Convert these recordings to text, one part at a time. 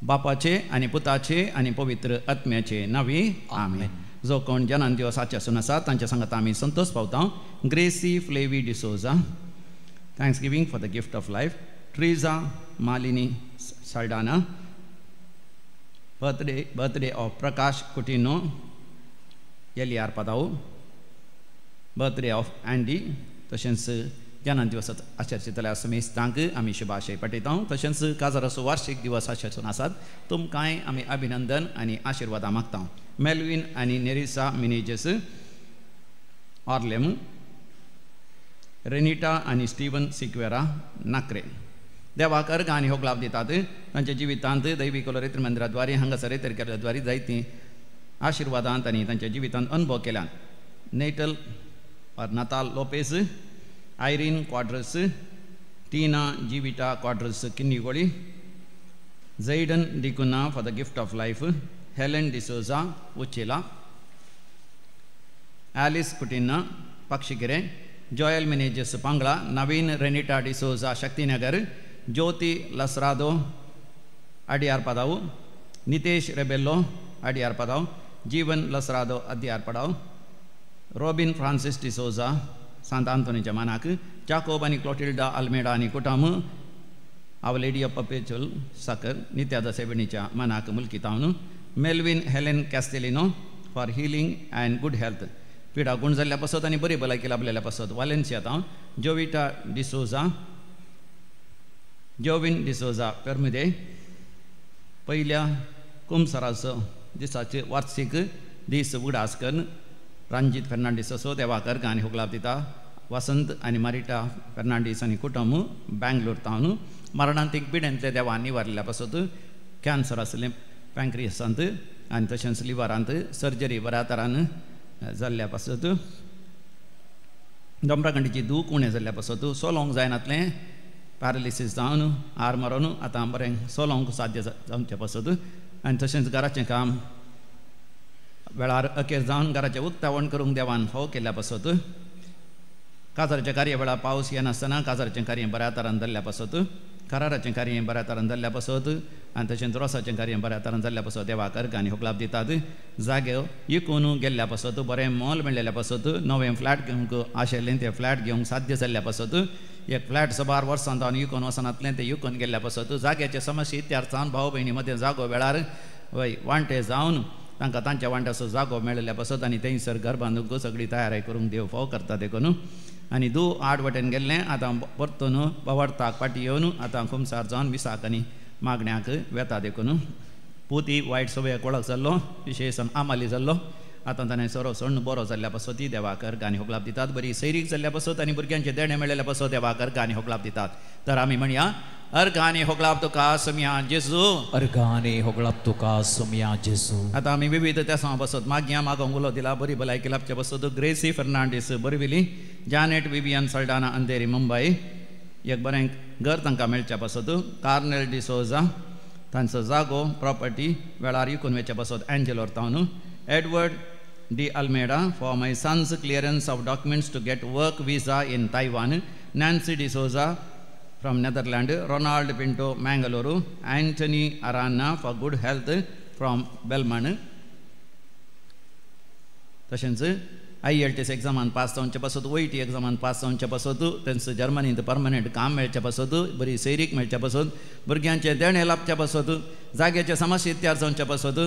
बापाचे आनी पुताचे आनी पवित्र आत्म्याचे नांवी आमेन. जो कोण जनान दिवस आसून आसा तांच्या सांगात आमी संतोष पावता. Gracy Flavi D'Souza, thanksgiving for the gift of life. Triza Malini Saldanha, birthday of Prakash Coutinho Eliar Padao, birthday of Andy. तशेंच जनान दिवस आचरचेतल्या समेस्तांक आमी शुभाशय पाठयता. तशेंच काजाराचो वार्षिक दिवस आचरचून आसात तुमकांय आमी अभिनंदन आनी आशिर्वादां मागता. मेलवीन आनी नेरिसा मिनेजस ऑर्लेम, रेनिटा आनी स्टीवन सिक्वेरा नाकरे. देवाक अर्घ आनी होगलाप दितात. तांच्या जिवितांत दैवी कोलोरेत्र मंदिराद्वारे हांगासर तर केल्ल्या जायतीं आशिर्वादांत आनी तांच्या जिवितांत अनुभव केल्यात. Natal or Natal Lopez, Irene Quadros, Tina Jeevitha Quadros Kinnigoli, Jayden D'Cunha for the gift of life, Helen D'Souza Uchila, Alice Coutinho Pakshikere, Joel Menezes Pangla, Naveen Renita D'Souza Shaktinagar, Jyothi Lasrado Adyar Padav, Nitesh Rebello Adyar Padav, Jeevan Lasrado Adyar Padav, Robin Francis D'Souza Sant आंतोनीच्या मानाक, Jacob आनी क्लोटिल्डा आल्मेडा आनी कुटाम, our lady of perpetual succour नित्यादा सेवणीच्या मानाक मुलकी तावन, Melvin Helen Castelino for healing and good health, पिडा गुण जाल्ल्या पासत आनी बरी भलायकी लाभलेल्या पासत वालेन्सिया तावन, जोविटा डिसोजा, जोविन डिसोजा पेरमुदे. पयल्या कुमसराचो दिसाचे वार्षिक दीस उगडास करून रणजीत फेर्नांडीस असो देवाक अर्घ आनी होगलाप दिता. वसंत आनी मारिटा फेर्नांडीस आनी कुटुंब बँगलोर तावन. मरणांतीक पिडेंतले देवान निवारल्या पासत कॅन्सर आसलें पँक्रियसांत आनी तशेंच लिवरांत सर्जरी बऱ्या तरान जाल्ल्या पासत, दोमराखंडीची दूख उणें जाल्ल्या पासत, सोलोंक जायनातलें पॅरालिसीस जावन आर मारून आतां बरें सोलोंक साध्य जावचे पासत आनी तशेंच घराचें काम वेळार अखेर जावन घराचें उक्तावण करूंक देवान फावो केल्ल्या पासत, काजाराचें कार्य वेळार पावस येनासतना काजाराचें कार्य बऱ्या तरान जाल्ल्या पासत, कराराचें कार्य बऱ्या तरान जाल्ल्या पासत आनी तशेंच रोसाचें कार्य बऱ्या तरान जाल्ल्या पासत देवाक अर्घ आनी होगलाप दितात. जागे इकून गेल्ल्या पासत, बरें मोल मेळ्ळेल्या पासत, नवें फ्लॅट घेवंक आशिल्लें तें फ्लॅट घेवंक साध्य जाल्ल्या पासत, एक फ्लॅट सबार वर्सां जावन इकून वचनातलें तें इकून गेल्ल्या पासत, जाग्याचे समस्या इत्यार जावन भाव भयणी मदें जागो वेळार वय वांटे जावन तांकां तांच्या वांट्याचो जागो मेळिल्ल्या पासत आनी थंयसर घर बांदूंक सगळी तयारी करूंक देव फाव करता देखून. आनी दू आठ वटेन गेल्लें आतां परतून बवडताक फाटी येवन आतां खुमसार जावन मिसाक आनी मागण्याक वेता देखून. पुती वायट सवयेक वळख जाल्लो, विशेश आमाली जाल्लो, आतां ताणें सोरो सोडून बरो जाल्ल्या पासत देवाक अर्घ आनी होगलाप दितात. बरी सैरीक जाल्ल्या पासत आनी भुरग्यांचें देणें मेळिल्ल्या पासत देवाक अर्घ आनी होगलाप दितात. तर आमी म्हणया, अर्घ आनी होगलाप तुका सोमया जेजू, अर्घ आनी होगलाप तुका सोमया जेजू. आतां आमी विविध तेसां बसत मागया मागोंक उलो दिला. बरी भलायकी लाभचे बसत Gracy Fernandes Borivali, Janet Vivian Saldanha Andheri Mumbai, एक बरें घर तांकां मेळच्या पासत, कार्नेल डिसोजा तांचो जागो प्रॉपर्टी वेळार इकून वयच्या पासत एंजेलोर तावन, Edward D Almeida for my son's clearance of documents to get work visa in Taiwan, Nancy D'Souza from Netherlands, Ronald Pinto, Mangalore, Anthony Arana for good health from Belman. तशेंच IELTS एग्जामान pass जावचे पासत, OET एग्जामान pass जावचे पासत, तांचो जर्मनींत permanent काम मेळचे पासत, बरी सैरीक मेळचे पासत, भुरग्यांचें देणें लाभच्या पासत, जाग्याचे समस्या तयार जावचे पासत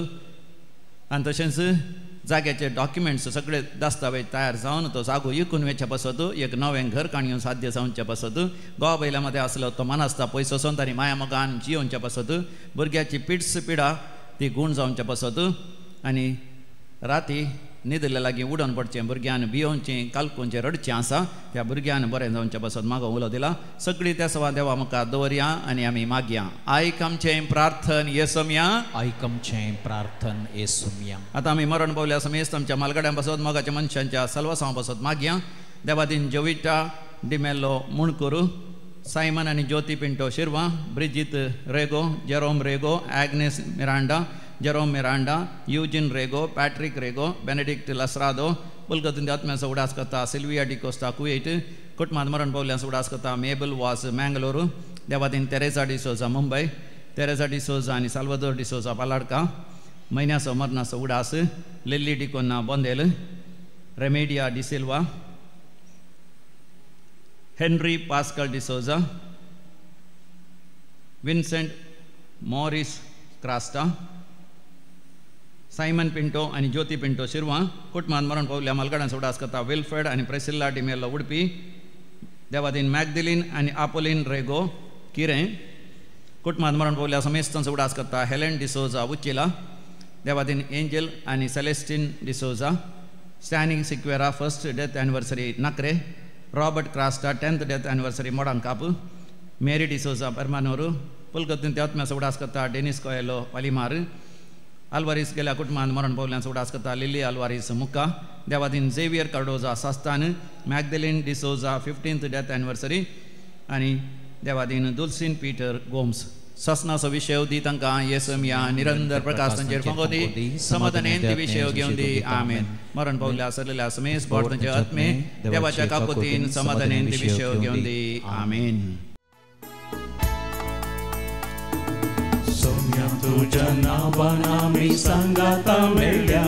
आनी तशेंच जाग्याचे डॉक्युमेंट्स सगळे दस्तावेज तयार जावन तो जागो इकून वयच्या पासत, एक नवें घर काणयेवन साध्य जावचे पासत, गोवा बैला मदें आसलो तो मनासता पयस वचोन आनी माया मोगान जियोवच्या पासत, भुरग्याची पिड्स पिडा ती गूण जावच्या पासत आनी राती न्हिदले लागीं उडोवन पडचें भुरग्यान भियोवचें कालकोवचें रडचें आसा त्या भुरग्यान बरें जावचें पासत मागो उलो दिला. सगळीं त्या सवा देवा मुखार दवरया आनी आमी मागया. आयक आमचें प्रार्थन येसोमया, आयक आमचें प्रार्थन येसोमया. आतां आमी मरण पावल्या समेस्त आमच्या मालगड्यां पासत, मोगाच्या मनशांच्या सलवासां पासत मागया. देवादीन जोविटा डिमेल्लो मुणकुरू, Simon आनी Jyoti Pinto Shirva, Brigitte Rego, Jerome Rego, Agnes Miranda, Jerome Miranda, Eugene Rego, Patrick Rego, Benedict Lasrado, पुलगतून आत्म्याचो उडास करता सिल्विया डिकोस्ता कुवेट, कुटुंबांत मरण पावल्यांचो उडास करता मेबल वास मँगलोरू, देवादीन तेरेसा डिसोजा मुंबय, तेरेसा डिसोजा आनी साल्वादोर डिसोजा पालाडका, म्हयन्याचो मरणाचो उडास Lily D'Cunha Bondel, Remedia D'Silva, Henry Pascal D'Souza, Vincent Morris Crasta, Simon Pinto आनी ज्योती पिंटो शिरवां, कुटुंबांत मरण पावल्या मालगडांचो उडास करता विल्फ्रेड आनी प्रेसिल्ला डिमेलो उडपी, देवादीन मॅगदिलीन आनी आपोलीन रेगो किरें, कुटुंबांत मरण पावल्या समेस्तांचो उडास करता हेलेन डिसोजा उच्चिला, देवादीन एंजल आनी Celestine D'Souza, Stany Sequeira first death anniversary Nakre, Robert Crasta 10th death anniversary Modankapu, Mary D'Souza Permanur, पुलगतीन त्यात्म्याचो उडास करता डेनिस कोयलो पालिमार, आल्वारीस गेल्या कुटुंबांत मरण पावल्यांचो उडास करता लिली आल्वारीस मुक्का, Devadin Xavier Cardoza Sasthan, Magdalene D'Souza 15th death anniversary आनी देवादीन दुलसीन पीटर गोम्स. ससनाचो विशय दी तांकां येसम या निरंतर प्रकाश तांचेर फांको दी, समाधानेन ती विशय घेवन दी, आमेन. मरण पावल्या सरलेल्या समेस बोट तांचे आत्मे देवाच्या काकोतीन समाधानेन ती विशय घेवन दी, आमेन. सोम्या तुज्या नांवान आमी सांगाता मेळ्ळ्या,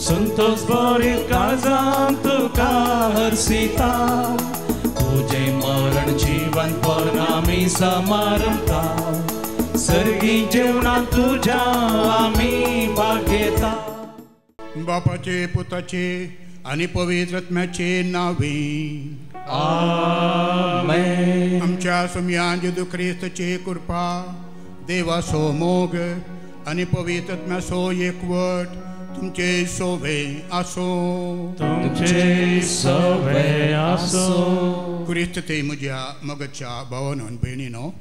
संतोष बरी काळजान तुका हर्षिता, तुजें मरण जिवनपण आमी समारंभता, सर्गी जेवणान तुज्या आमी भाग घेता. बापाचे पुताचे आनी पवित्र आत्म्याचे नावे आमेन. आमच्या सोम्या जेजू क्रिस्ताची कृपा, देवाचो मोग आनी पवित्र आत्म्याचो एकवट तुमचे सोवे आसो, तुमचे सोवे आसो. क्रिस्त ते म्हज्या मगच्या भावानो आनी भयणीनो,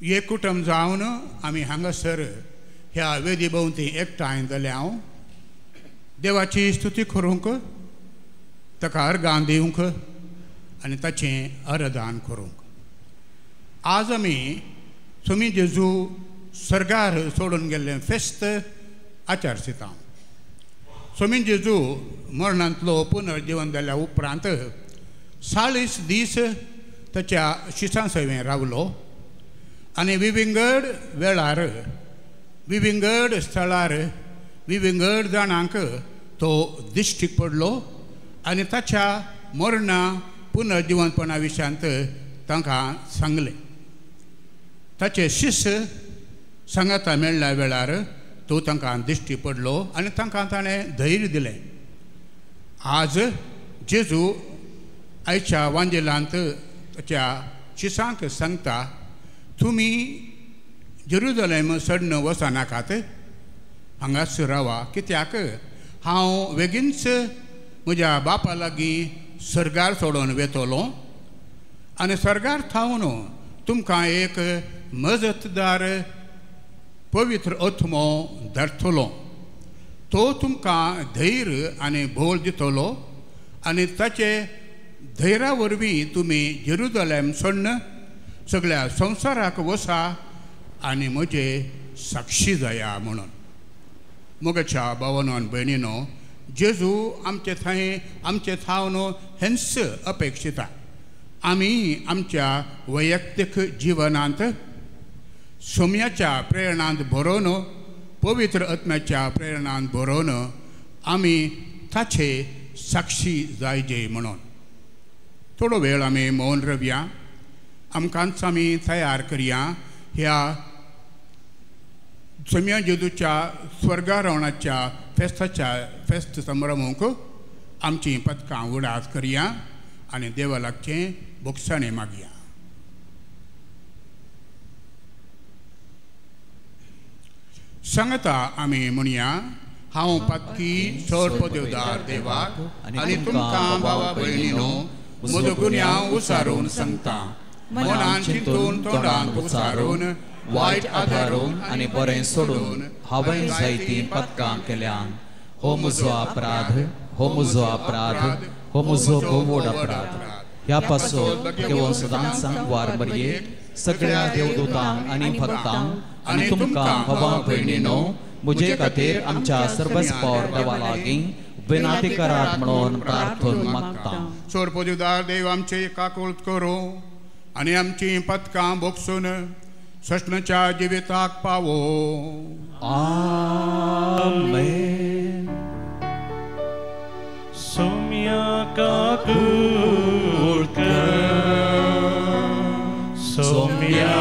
एक कुटुंब जावन आमी हांगासर ह्या वेदी भोंवती एकठांय जाल्या हांव देवाची स्तुती करूंक, ताका अर्गां दिवंक आनी ताचें अर्दान करूंक. आज आमी सोमी जेजू सर्गार सोडून गेल्लें फेस्त आचरसिता. सोमी जेजू मरणांतलो पुनर्जीवन जाल्या उपरांत 40 दीस ताच्या शिसां सवें रावलो आनी विविंगड वेळार, विविंगड स्थळार, विविंगड जाणांक तो दिश्टीक पडलो आनी ताच्या मरणा पुनर्जिवनपणा विशयांत तांकां सांगलें. ताचे शिष्य सांगाता मेळ्ळ्या वेळार तो तांकां दिश्टी पडलो आनी तांकां ताणें धैर्य दिलें. आज जेजू आयच्या वांजेलांत ताच्या शिसांक सांगता, तुमी जेरुजलेम सडन वचनाकात, हांगाच रावा, कित्याक हांव बेगीनच म्हज्या बापा लागीं सर्गार सोडून वेतलो आनी सर्गार थावन तुमकां एक मजतदार पवित्र आत्मो धाडटलो, तो तुमकां धैर्य आनी भोल दितलो आनी ताचे धैर्या वरवीं तुमी जेरुजलेम सोडून सगळ्या संवसाराक वसा आनी म्हजे साक्षी जाया म्हणून. मोगाच्या भावानो आनी भयणीनो, जेजू आमचे थंय आमचे थावन हेंच अपेक्षिता. आमी आमच्या वैयक्तीक जिवनांत सोम्याच्या प्रेरणांत भरोवन, पवित्र आत्म्याच्या प्रेरणांत भरोवन आमी ताचे साक्षी जायजे म्हणून. थोडो वेळ आमी मौन रवया, आमकांच आमी तयार करया ह्या सोम्या जेजूच्या स्वर्गारोहणाच्या फेस्ताच्या फेस्त समारंभूंक आमचीं पदकां उडास करया आनी देवा लागचें भोगसाणें मागया. सांगता आमी म्हणया, हांव पातकी चड पदवदार देवाक आनी तुमकां भावा भयणीनो म्हजो गुन्यांव उसारून सांगता, मनान चिंतून तोंडान उसारून वायट आदारून आनी बरें सोडून हांवें जायतीं पदकां केल्यान. हो म्हजो अपराध, हो म्हजो अपराध, हो म्हजो भोव व्हड अपराध. ह्या पासून घेवन सदांच सांगवार मरये सगळ्या देवदूतांक आनी भक्तांक आनी तुमकां भावा भयणीनो म्हजे खातीर आमच्या सर्वस्पोर देवा लागीं विनाती करात म्हणून प्रार्थन मागता. सोरपोजुदार देव आमचे काकुळत करूं आनी आमची पदकां भोगसून सस्नाच्या जिविताक पावो. आमेन. सोम्या काकुळ कर, सोम्या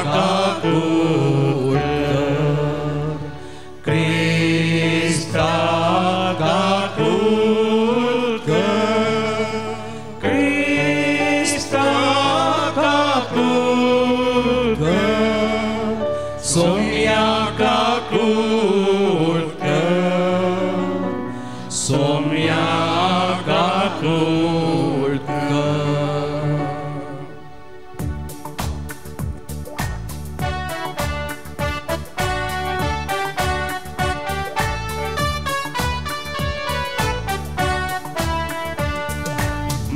काकुळ कर, क्रिस्ता काकुळ कर, क्रिस्ता काकुळ कर, सोम्या काकुळ कर, सोम्या काकुळ कर.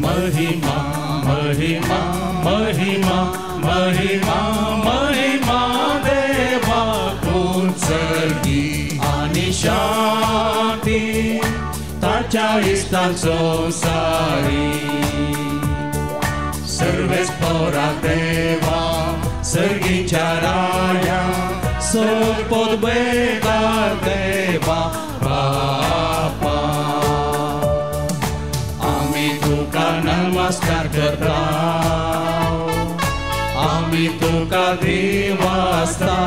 महिमा महिमा महिमा महिमा महिमा देवा कुंसर्गी आनी शांती ताच्या इश्टां संवसारी. सर्वेस पोरा देवा सर्गीच्या राया सोपत देवा बापा. आमी तुका नमस्कार करता, आमी तुका दिवासता,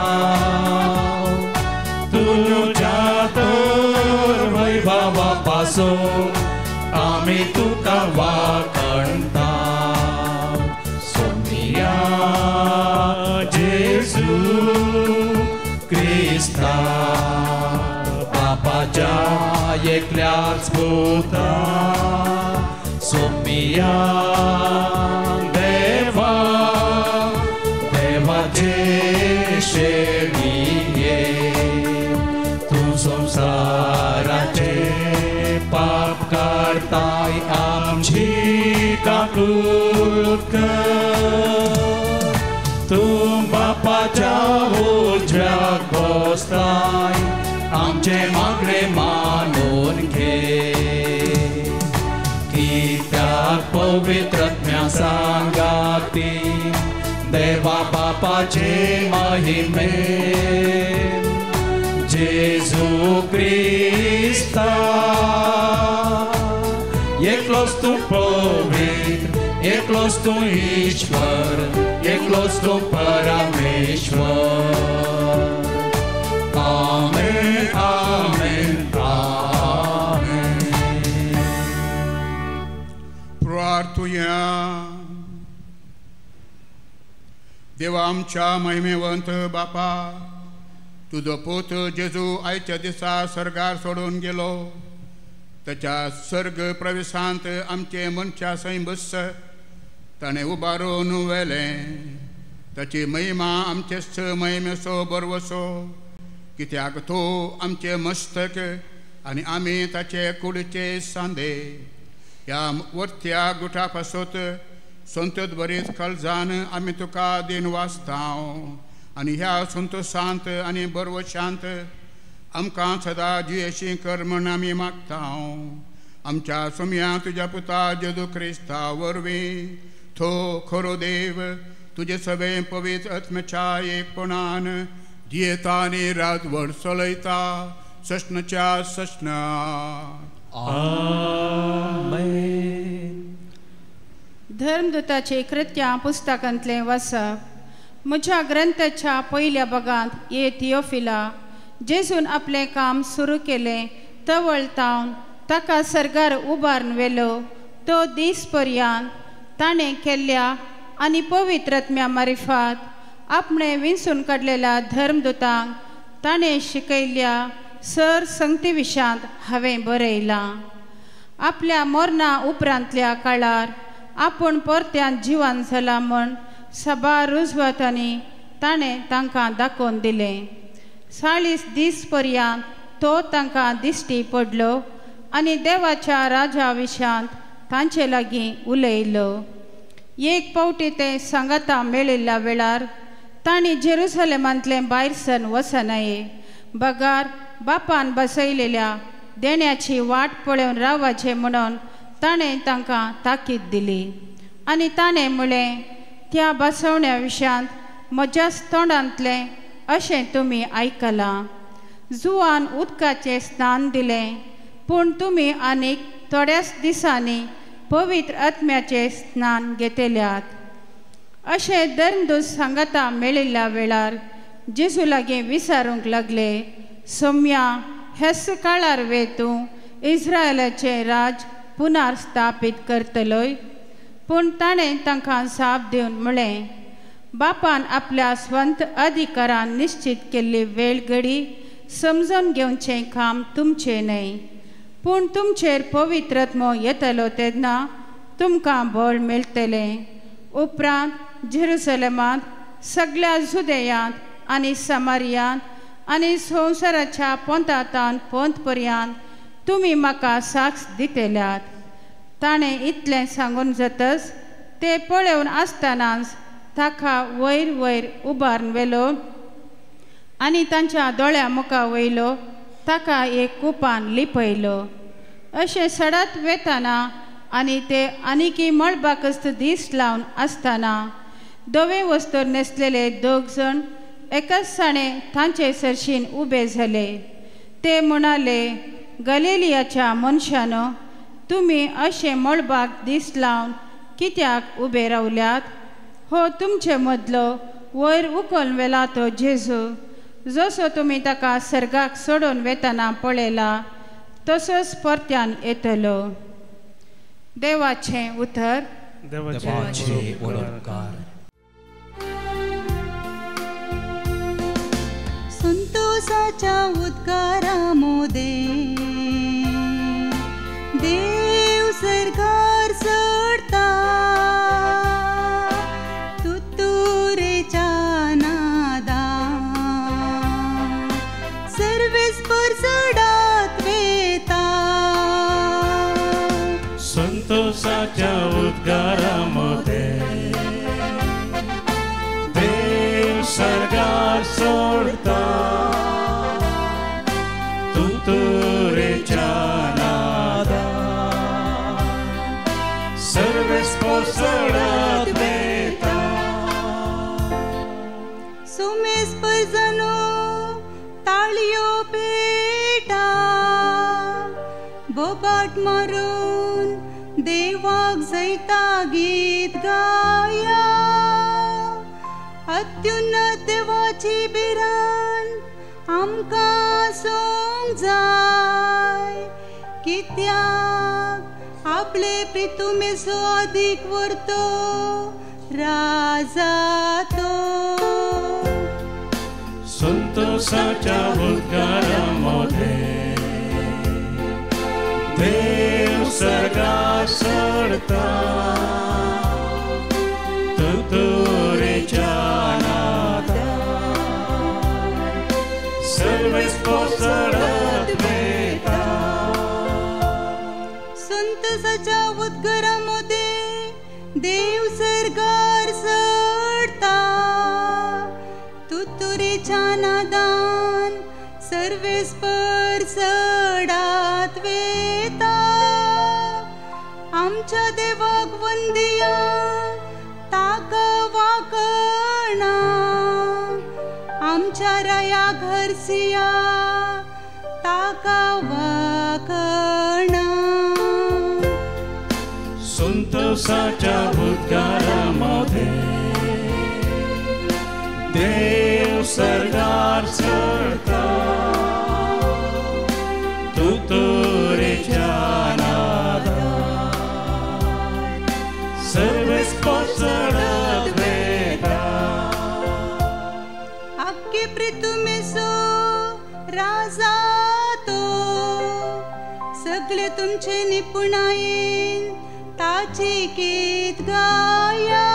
तुज्या तर वैभवा पासून आमी तुका वाखणता. सोमिया जेजू क्रिस्ता बापाच्या एकल्याच पुता, सोमिया देवा देवाचे शेणये, तूं संवसाराचे पाप काडताय आमची काकूळ कर, तूं बापाच्या उजव्याक बसताय आमचे मागणे मानून घे. कित्याक पवित्र आत्म्या सांगाती देवा बापाचे महिमे जेजू क्रिस्ता एकलोच तूं पवित्र, एकलोच तूं ईश्वर, एकलोच तूं परमेश्वर. आमेन आमेन आमेन. प्रार्थुया. देवा आमच्या महिमेवंत बापा, तुजो पूत जेजू आयच्या दिसा सर्गार सोडून गेलो. ताच्या सर्ग प्रवेशांत आमचे मनशा सैंबस ताणें उबारून व्हेलें. ताची महिमा आमचेच महिमेचो बरवसो, कित्याक तो आमचें मस्तक आनी आमी ताचे कुडीचे सांदे. ह्या वरत्या गुठा पासत संतोष बरीच कलजान आमी तुका दिन वाचतांव आनी ह्या संतोशांत आनी बरवशांत आमकां सदां जियेशी कर म्हण आमी मागतांव. आमच्या सोम्या तुज्या पुता जेजू क्रिस्ता वरवीं तो खरो देव तुजे सगळें पवित्र आत्म्याच्या एकपणान जियेता आनी राजवट चलयता सस्नाच्या सस्ना. आमेन. धर्मदूताचे कृत्यां पुस्तकांतलें वाचप. म्हज्या ग्रंथाच्या पयल्या भागांत ये थियोफिला, जेजून आपलें काम सुरू केलें तवळ तावन ताका सर्गार उबारून व्हेलो तो दीस पर्यंत ताणें केल्ल्या आनी पवित्र आत्म्या मारिफात आपणें विंचून काडलेल्या धर्मदूतांक ताणें शिकयल्ल्या सर संगती विशांत हांवें बरयलां. आपल्या मरणा उपरांतल्या काळार आपूण परत्यान जिवन जाला म्हण सभार रुजवातांनी ताणें तांकां दाखोवन दिलें. 40 दीस पर्यंत तो तांकां दिश्टी पडलो आनी देवाच्या राजा विशांत तांचे लागीं उलयलो. एक पावटी ते सांगाता मेळिल्ल्या वेळार तांणी जेरुसलेमांतलें भायर सरून वचनाये बगार बापान बसयलेल्या देण्याची वाट पळोवन रावचें म्हणून ताणें तांकां ताकीद दिली. आनी ताणें म्हळें, त्या बसवण्या विशयांत म्हज्याच तोंडांतलें अशें तुमी आयकलां. जुवान उदकाचें स्नान दिलें, पूण तुमी आनीक थोड्याच दिसांनी पवित्र आत्म्याचें स्नान घेतल्यात. अशें धर्मदूत सांगाता मेळिल्ल्या वेळार जेजू लागीं विचारूंक लागले, सोम्या, हेच काळार वे तूं इस्रायलाचें राज पुनर्स्थापीत करतलोय? पूण ताणें तांकां जाप दिवन म्हळें, बापान आपल्या स्वंत अधिकारान निश्चित केल्ली वेळ घडी समजून घेवचें काम तुमचें न्हय, पूण तुमचेर पवित्र आत्मो येतलो तेन्ना तुमकां बळ मेळटलें. उपरांत जेरुसलेमांत, सगळ्या जुदेयांत आनी समारियांत आनी संवसाराच्या पोंतांतान पोंत पर्यंत तुमी म्हाका साक्ष दितल्यात. ताणें इतलें सांगून जातच ते पळोवन आसतनाच ताका वयर वयर उबारून व्हेलो आनी तांच्या दोळ्या मुखा वयलो ताका एक कुपान लिपयलो. अशें सडत वेताना आनी ते आनीकी मळबाकच दीस लावन आसतना धवे वस्त्र न्हेसलेले दोग जाण एकाच साणे तांचे सरशीन उबे जाले. ते म्हणाले, गलिलियाच्या मनशानो, तुमी अशें मळबाक दीस लावन कित्याक उबे रावल्यात? हो तुमचे मदलो वयर उखल व्हेला तो जेजू, जसो तुमी ताका सर्गाक सोडून वेतना पळयला तसोच परत्यान येतलो. देवाचें उतर. देवाचे उपकार. संतोषाच्या उद्गारा मोदे देव सरकार चडता, तुतुरेच्या नादा सर्वेस पर चडात वेता. संतोषाच्या उद्गारा मोदे देव सरकार सोडता, तुतुरेच्या नादा सर्वेस पर चडात वेता. सुमेस पर जनो ताळयो पेटा, बोबाट मारून देवाक जैता गीत गाया. अत्युन्नत देवाची भिरांत आमकां आसूंक जाय, कित्याक आपले प्रितुमेचो अदीक व्हरतो राजा तो. संतोषाच्या उद्गारा मोदे देव सर्गार चडता, तुतुरेच्या नादा सर्वेस पर चडत वेता. संतोषाच्या उद्गारा मोदे देव सर्गार चडता, तुतुरेच्या नादान सर्वेस पर चडात वेता. आमच्या देवाक वंदिया ताका वाकणा, आमच्या राया घरसिया ताका वाकणा. संतोषाच्या उद्गारा मोदे देव सरदार चडता, तुतुरेच्या नादा सर्वेस पर चडत वेता. आख्खे प्रितुमेचो राजा तो, सगळे तुमचे निपुणायेन ताची गीत गाया.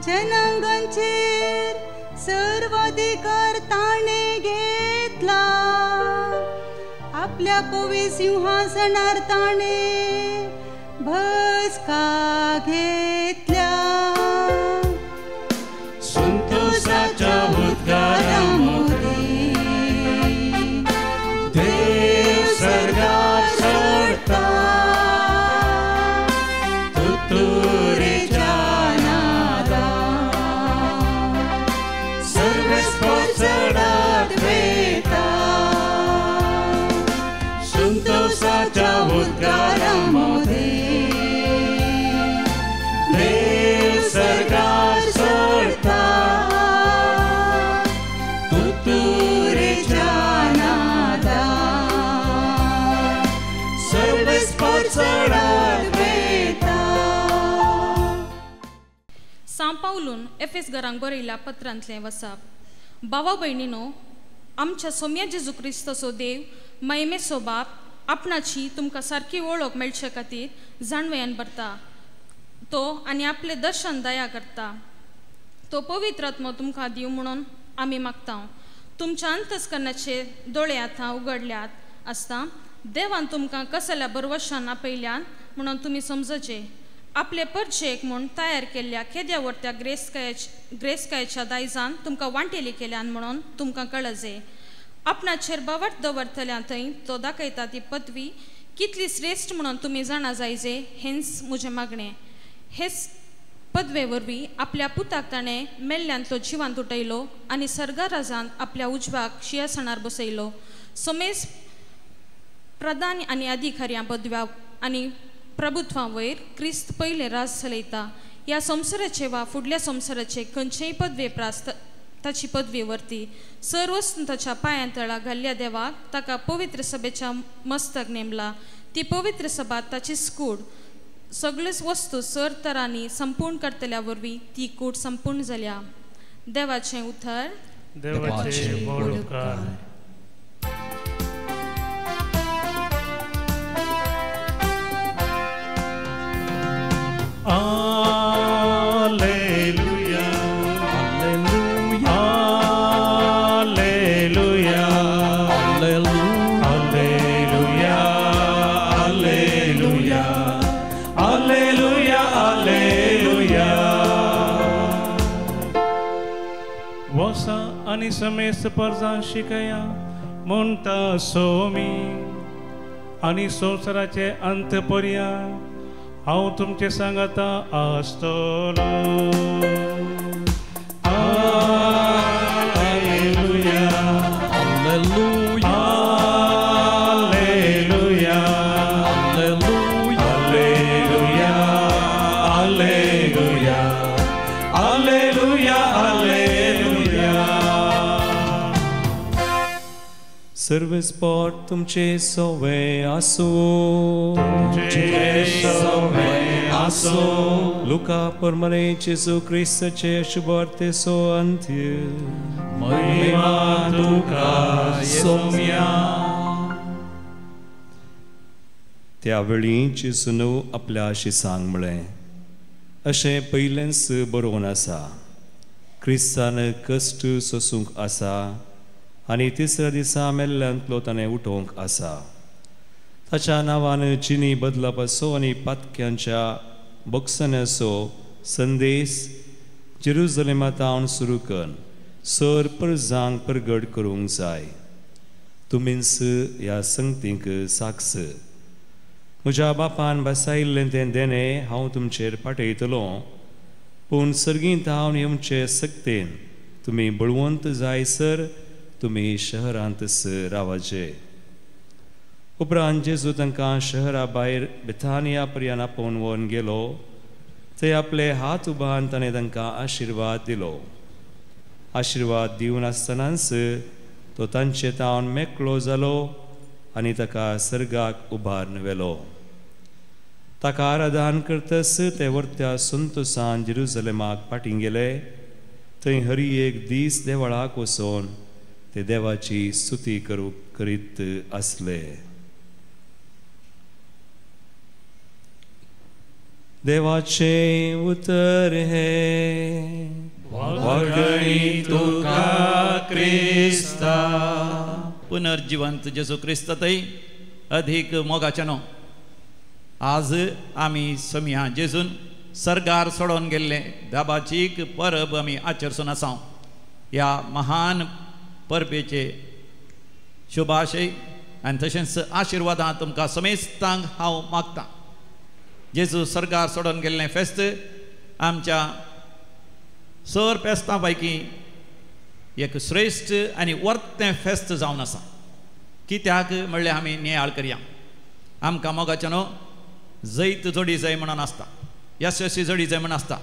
जनांगांचेर सर्वाधिकार ताणें घेतला, आपल्या पवी सिंहासनार ताणें बसका घेतल्या संतोषाच्या उद्गारामोदी देव सर्गार चडता तुतुरेच्या नादान सर्वेस्पोर चडत वेता संतोषाच्या उद्गारामोदी देव सर्गार चडता तुतुरेच्या नादान सर्वेस्पोर चडत वेता. सां पावलून एफेस घरांक बरयल्या पत्रांतलें वसाप. भावा भयणीनो, आमच्या सोम्या जेजू क्रिस्ताचो देव महिमेचो बाप आपणाची तुमकां सारकी वळख मेळचे खातीर जाणवयान भरता तो आनी आपलें दर्शन दया करता. तो पवित्र आत्मो तुमकां दिवं म्हणून आमी मागता. तुमच्या अंतस्करणाचे दोळे आतां उगडल्यात आसता देवान तुमकां कसल्या बरवशान आपयल्यान म्हणून तुमी समजचे. आपले परचेक म्हूण तयार केल्ल्या केद्या वरत्या ग्रेसकायच्या दायजान तुमकां वांटेली केल्यान म्हणून तुमकां कळजे. आपणाचेर बावट दवरतल्या थंय तो दाखयता ती पदवी कितली श्रेश्ठ म्हणून तुमी जाणा जायजे हेंच म्हजें मागणें. हेच पदवे वरवीं आपल्या पुताक ताणें मेल्ल्यांतलो जिवांत उठयलो आनी सर्गाराजान आपल्या उजवाक शिंयासनार बसयलो. समेज प्रधान आनी अधिकाऱ्यां पदव्या आनी प्रभुत्वा वयर क्रिस्त पयलें राज चलयता. ह्या संवसाराचे वा फुडल्या संवसाराचे खंयचेय पदवे प्रास ताची पदवी वरती सर्वस्व ताच्या पांयां तळा घाल्ल्या देवाक ताका पवित्र सभेच्या मस्तक नेमला. ती पवित्र सभा ताची कूड सगळ्योच वस्तू सर तरांनी संपूर्ण करतल्या वरवीं ती कूड संपूर्ण जाल्या. देवाचें उतर. देवाचे व्हड उपकार. Alleluia, Alleluia, Alleluia, Alleluia, Alleluia, Alleluia, Alleluia. वसा आनी समेस्त परजां शिकया म्हणटा सोमी आनी संवसाराचे अंत पर्यंत हांव तुमचे सांगाता आसतलो. Alleluia, Alleluia, Alleluia, Alleluia, Alleluia, Alleluia, Alleluia. सर्वेस्पोर तुमचे सोवे आसूं. तुमचे सोवे आसूं. लुका परमने जेजू क्रिस्ताचे शुभवार्तेचो अंत्य. महिमा तुका सोम्या. त्यावेळी जेजून आपल्या शिसांक म्हळें, अशें पयलेंच बरोवन आसा, क्रिस्तान कश्ट सोसूंक आसा आनी तिसऱ्या दिसा मेल्ल्यांतलो ताणें उठोवंक आसा. ताच्या नांवान चिनी बदलापाचो आनी पातक्यांच्या बोगसण्याचो संदेश जेरुजलेमांत सुरू कर सर परजांक परगट करूंक जाय. तुमीच ह्या संगतींक साक्ष. म्हज्या बापान बसायिल्लें तें देणें हांव तुमचेर पाठयतलो, पूण सर्गींत हांव येवचे सक्तेन तुमी बळवंत जायसर तुमी शहरांतच रावाचे. उपरांत जेजू तांकां शहरा भायर बेथानिया पर्यंत आपोवन व्हरून गेलो. थंय आपले हात उबारून ताणें तांकां आशिर्वाद दिलो. आशिर्वाद दिवन आसतनाच तो तांचे तावन मेकळो जालो आनी ताका सर्गाक उबारून व्हेलो. ताका आराधन करतच ते वर्त्या संतोसान जेरुजलेमाक फाटीं गेले. थंय हरी एक दीस देवळाक वचोन ते देवाची स्तुती करीत आसले. देवाचें उतर हें. वागणी तुका क्रिस्ता. पुनर्जिवंत जेजू क्रिस्त थंय अधिक मोगाचें न्हू. आज आमी सोमया जेजून सर्गार सोडोवन गेल्ले दाबाचीक परब आमी आचरसून आसा. ह्या महान परबेचे शुभाशय आनी तशेंच आशिर्वादां तुमकां समेस्तांक हांव मागतां. जेजू सर्गार सोडोवन गेल्लें फेस्त आमच्या सर फेस्तां पैकी एक श्रेश्ठ आनी वर्तें फेस्त जावन आसा. कित्याक म्हणल्यार आमी नियाळ करया. आमकां मोगाचें न्हू जैत जोडी जाय म्हणून आसता, यशस्वी जोडी जाय म्हण आसता,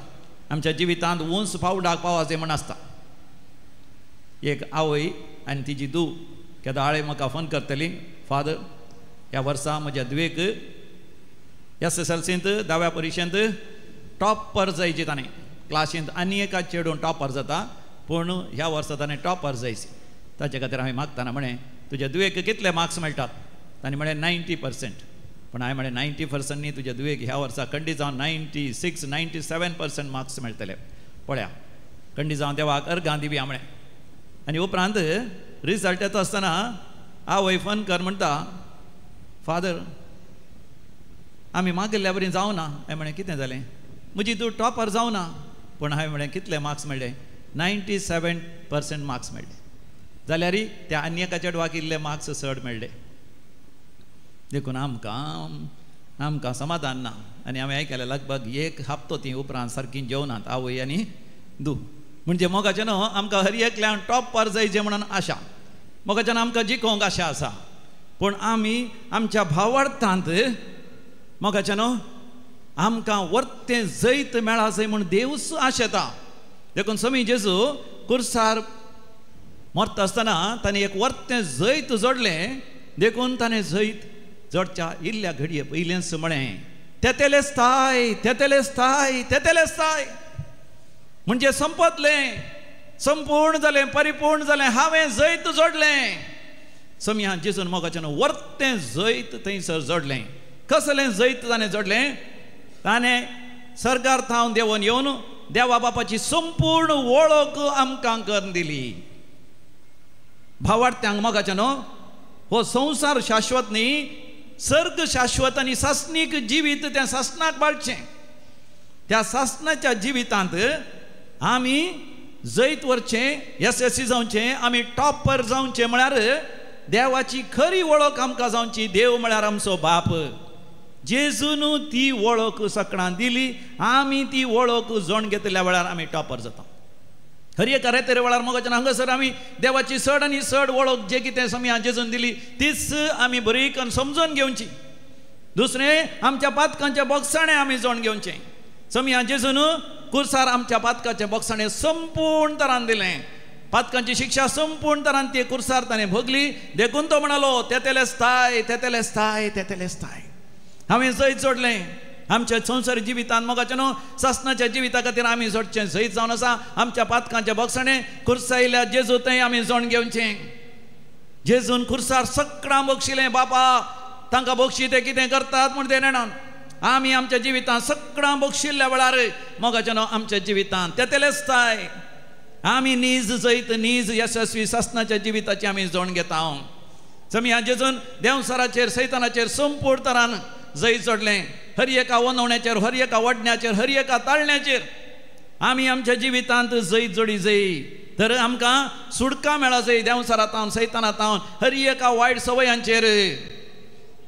आमच्या जिवितांत उंच पावडाक पावा जाय म्हण आसता. एक आवय आनी तिजी धूव केदाळे म्हाका फोन करतली, फादर ह्या वर्सा म्हज्या धुवेक SSLCंत धाव्या परिक्षेंत टॉपर जायची. ताणें क्लासींत आनी एका चेडून टॉपर जाता, पूण ह्या वर्सा ताणें टॉपर जायची. ताचे खातीर हांवें मागतना म्हळें तुज्या धुवेक कितले मार्क्स मेळटात? ताणें म्हळें 90%. पूण हांवें म्हळें 90% न्ही, तुज्या धुवेक ह्या वर्सा खंडीत जावन 96, 97% मार्क्स मेळटले. पळया खंडीत जावन देवाक अर्गां दिवया म्हळें. आनी उपरांत रिजल्ट येता आसतना आवय फोन कर म्हणटा, फादर आमी मागिल्ल्या बरी जावना. हांवें म्हळें कितें जालें? म्हजी तूं टॉपर जावना. पूण हांवें म्हळें कितले मार्क्स मेळ्ळे? 97% मार्क्स मेळ्ळे. जाल्यार त्या आनी एका चेडवाक इल्ले मार्क्स चड मेळ्ळे. देखून आमकां आमकां समाधान ना. आनी हांवें आयकलें लगभग एक हप्तो ती उपरांत सारकी जेवनात आवय आनी धूव. म्हणजे मोगाचें न्हू आमकां हर एकल्यान टॉपर जायचें म्हणून आशा, मोगाच्यान आमकां जिखोवंक आशा आसा. पूण आमी आमच्या भावार्थांत मोगाचें न्हू आमकां वर्तें जैत मेळा जाय म्हूण देवूच आशेता. देखून समी जेजू कुर्सार मरता आसतना ताणें एक वर्तें जैत जोडलें. देखून ताणें जैत जोडच्या इल्ल्या घडये पयलेंच म्हळें तेतेलेस्ताय, तेतेलेस्ताय, तेतेलेस्ताय. म्हणजे संपतलें, संपूर्ण जालें, परिपूर्ण जालें, हांवें जैत जोडलें. समिया जेजून मोगाचें वर्तें जैत थंयसर जोडलें. कसलें जैत ताणें जोडलें? ताणें सर्गार थावन देंवन येवन देवा बापाची संपूर्ण वळख आमकां करून दिली. भावार्थ्यांक मोगाचें न्हू हो संवसार शाश्वत न्ही, सर्ग शाश्वत आनी सासणीक जिवीत त्या सासणाक बाळचें. त्या सासणाच्या जिवितांत आमी जैत वरचें, यशस्वी जावचें, आमी टॉपर जावचें म्हळ्यार देवाची खरी वळख आमकां जावची. देव म्हळ्यार आमचो बाप. जेजून ती वळख सकणां दिली, आमी ती वळख जोण घेतल्या वेळार आमी टॉपर जाता. हर एका रेतेर वेळार मोगाच्यान हांगासर आमी देवाची चड आनी चड वळख जे कितें समिया जेजून दिली तीच आमी बरी करून समजून घेवची. दुसरें आमच्या पातकांच्या बोगसाणें आमी जोण घेवचें. समिया जेजून कुर्सार आमच्या पातकाचें बोगसाणें संपूर्ण तरान दिलें. पातकांची शिक्षा संपूर्ण तरान ती कुर्सार ताणें भोगली. देखून तो म्हणालो तेतेलेस्ताय, तेतेलेस्ताय, तेतेलेस्ताय. हांवें जैत जोडलें. आमच्या संवसार जिवितांत मोगाचें न्हू सासणाच्या जिविता खातीर आमी जोडचें जैत जावन आसा. आमच्या पातकांचें बोगसाणें कुर्सायल्या जेजू थंय आमी जोण घेवचें. जेजून कुर्सार सगळां बक्षिलें. बापा तांकां बक्षी ते कितें करतात म्हूण ते नेणान. आमी आमच्या जिवितांत सगळां बक्षिल्ल्या वेळार मोगाचें न्हू आमच्या जिवितांत तेतेलेस्ताय आमी नीज जैत, नीज यशस्वी सासणाच्या जिविताची आमी जोण घेता. समिया जेजून देंवसाराचेर सैतानाचेर संपूर्ण तरान जैत जोडलें. हर एका वनवण्याचेर, हर एका वडण्याचेर, हर एका ताळण्याचेर आमी आमच्या जिवितांत जैत जोडी जाय. तर आमकां सुटका मेळा जाय देंवसारा तावन, सैताना तावन, हर एका वायट सवयांचेर.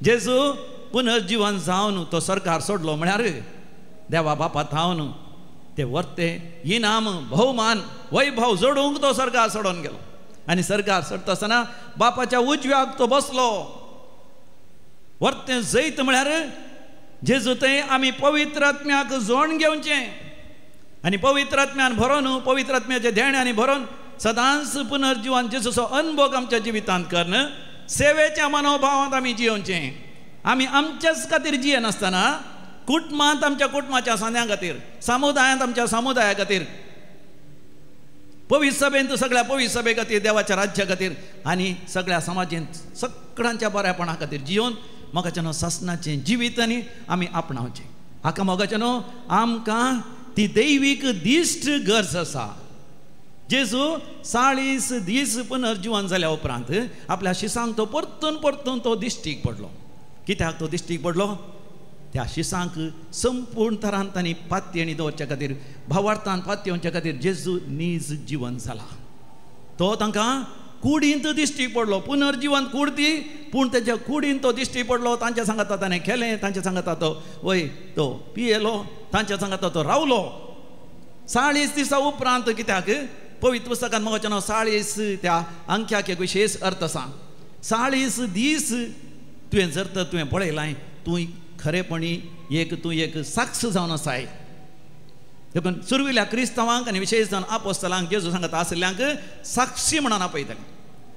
जेजू पुनर्जिवन जावन तो सरकार सोडलो म्हळ्यार देवा बापा थावन ते वर्ते इनाम, भोवमान, वैभव जोडूंक तो सरकार सोडून गेलो. आनी सरकार सोडटा आसतना बापाच्या उजव्याक तो बसलो. वर्तें जैत म्हळ्यार जेजू थंय आमी पवित्र आत्म्याक जोण घेवचें आनी पवित्र आत्म्यान भरोन, पवित्र आत्म्याच्या देण्यांनी भरोन सदांच पुनर्जिवन जेजूचो अनभोग आमच्या जिवितांत करून सेवेच्या मनोभावांत आमी जियोवचें. आमी आमच्याच खातीर जियेनासतना कुटुंबांत आमच्या कुटुंबाच्या सांद्यां खातीर, समुदायांत आमच्या समुदाया खातीर, पवित्र सभेंत सगळ्या पवित्र सभे खातीर, देवाच्या राज्या खातीर आनी सगळ्या समाजेंत सगळ्यांच्या बऱ्यापणा खातीर जियोवन मोगाचें न्हू सासणाचें जिवीत आनी आमी आपणावचें. हाका मोगाचें न्हू आमकां ती दैवीक दिश्ट गरज आसा. जेजू 40 दीस पुनर्जिवन जाल्या उपरांत आपल्या शिसांक तो परतून परतून तो दिश्टीक पडलो. कित्याक तो दिश्टीक पडलो? त्या शिसांक संपूर्ण तरान तांणी पातयेणी दवरच्या खातीर, भावार्थान पातयेवच्या खातीर जेजू नीज जिवन जाला. तो तांकां कुडींत दिश्टी पडलो, पुनर्जिवन कूड ती, पूण तेच्या कुडींत तो दिश्टी पडलो. तांच्या सांगाता ताणें खेलें, तांच्या सांगाता तो वय तो पियेलो, तांच्या सांगाता तो रावलो. 40 दिसां उपरांत, कित्याक पवित्र पुस्तकान मोगाचें नांव 40 त्या अंक्याक एक विशेष अर्थ आसा. 40 दीस तुवें जर तर तुवें पळयलां, तूं खरेपणी एक तूं एक साक्ष जावन आसाय. देखून सुरविल्या क्रिस्तांवांक आनी विशेष जावन आपोस्तलांक जेजू सांगता आशिल्ल्यांक साक्षी म्हणून आपयताले.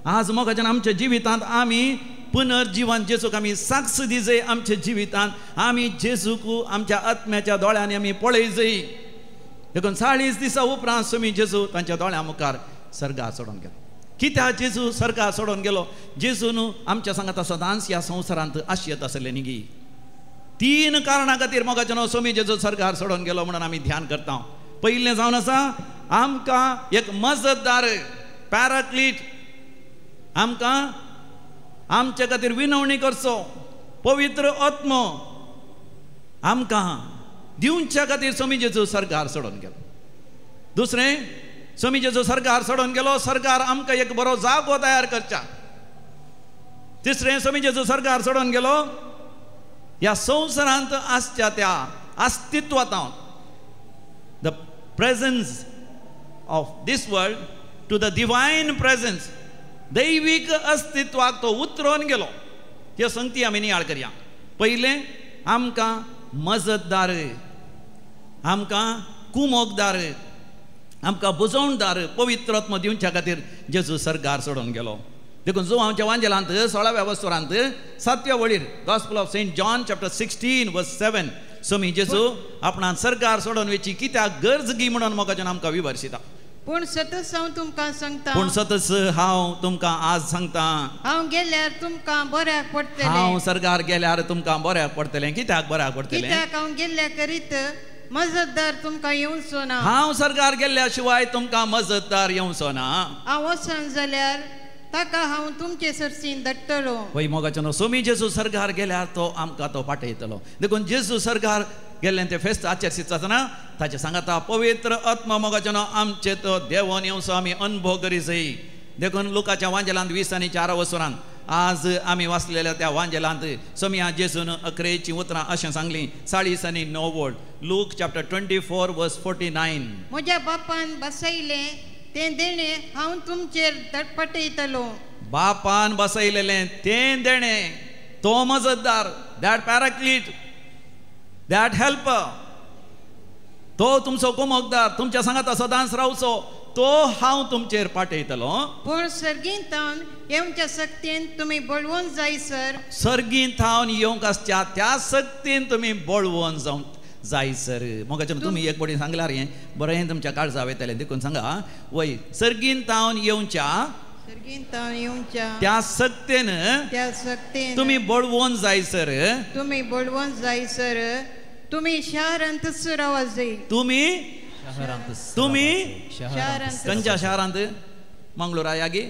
आज मोगाच्यान आमच्या जिवितांत आमी पुनर्जिवन जेजूक आमी साक्ष दिजय. आमच्या जिवितांत आमी जेजूक आमच्या आत्म्याच्या दोळ्यांनी आमी पळयजय. देखून 40 दिसां उपरांत सुमी जेजू तांच्या दोळ्यां मुखार सर्गार सोडून गेलो. कित्याक जेजू सर्गार सोडून गेलो? जेजून आमच्या सांगाता सदांच ह्या संवसारांत आशयत आसले न्ही. 3 कारणां खातीर मोगाचें नांव सोमी जेजू सर्गार सोडून गेलो म्हणून आमी ध्यान करता. पयलें जावन आसा आमकां एक मजतदार पॅराक्लीट, आमकां आमचे खातीर विनवणी करचो पवित्र आत्मो आमकां दिवच्या खातीर सोमी जेजू सर्गार सोडून गेलो. दुसरें, सोमी जेजू सर्गार सोडून गेलो, सरकार आमकां एक बरो जागो तयार करच्या. तिसरें, सोमी जेजू सर्गार सोडून गेलो ह्या संवसारांत आसच्या त्या अस्तित्वांत, the presence of this world to the divine presence, दैवीक अस्तित्वाक तो उतरोन गेलो. त्यो संगती आमी नियाळ करया. पयलें, आमकां मजतदार, आमकां कुमोकदार, आमकां बुजवणदार पवित्र आत्मो दिवच्या खातीर जेजू सर्गार सोडून गेलो. देखून जो आमच्या वांजेलांत 16व्या वस्तुरांत 7व्या वळीर, gospel of Saint John chapter 16 verse 7, Somi जेजू आपणान सर्गार सोडून वेची कित्याक गरज गी म्हणून मोगाच्यान आमकां विवर्शिता. पूण सतच हांव तुमकां सांगता, पूण सतच हांव तुमकां आज सांगता, हांव गेल्यार तुमकां बऱ्याक पडटलें. हांव सर्गार गेल्यार तुमकां बऱ्याक पडटलें. कित्याक बऱ्याक पडटलें? कित्याक हांव गेल्ल्या करीत मजतदार तुमकां येवचो ना. हांव सर्गार गेल्ल्या शिवाय तुमकां मजतदार येवचो ना. हांव वचन जाल्यार ताका हांव तुमचे सरसीन धाडटलो. वय मोगाचें न्हू, सोमी जेजू सर्गार गेल्यार तो आमकां तो पाठयतलो. देखून जेजू सर्गार गेल्लें तें फेस्त आचरित आसतना ताचें सांगाता पवित्र आत्मा मोगाचें न्हू आमचे तो देवोन येवचो आमी अनुभव करी जाय. देखून लुकाच्या वांजेलांत 20 आनी 4 वसरांत आज आमी वाचलेल्या त्या वांजेलांत सोमिया जेजून 11 उतरां अशें सांगलीं, 40 आनी 9 वळ, लूक चॅप्टर 24 वर्स 49. म्हज्या बापान बसयलें तें देणें हांव तुमचेर पटयतलो. बापान बसयलेलें तें देणें, तो मजतदार, that paraclete, that helper, तो तुमचो कुमकदार, तुमच्या सांगाता सदांच रावचो, तो हांव तुमचेर पाठयतलो. पूण सर्गींत थावन येवच्या सक्तीन तुमी बळवंत जायसर, सर्गींत थावन येवंक आसच्या त्या सक्तीन तुमी बळवंत जावंक जायसर. मोगाचें तुमी एक पटी सांगल्यार हें बरें तुमच्या काळजा वयतलें. देखून सांगा वय, सर्गींत थावन येवच्या, सर्गींत थावन येवच्या त्या सक्तीन, त्या सक्तीन तुमी बळवंत जायसर, तुमी बळवंत जायसर तुमी शारांतच रावा जाय. तुमी तुमी खंयच्या शहरांत? मंगळूरा यागी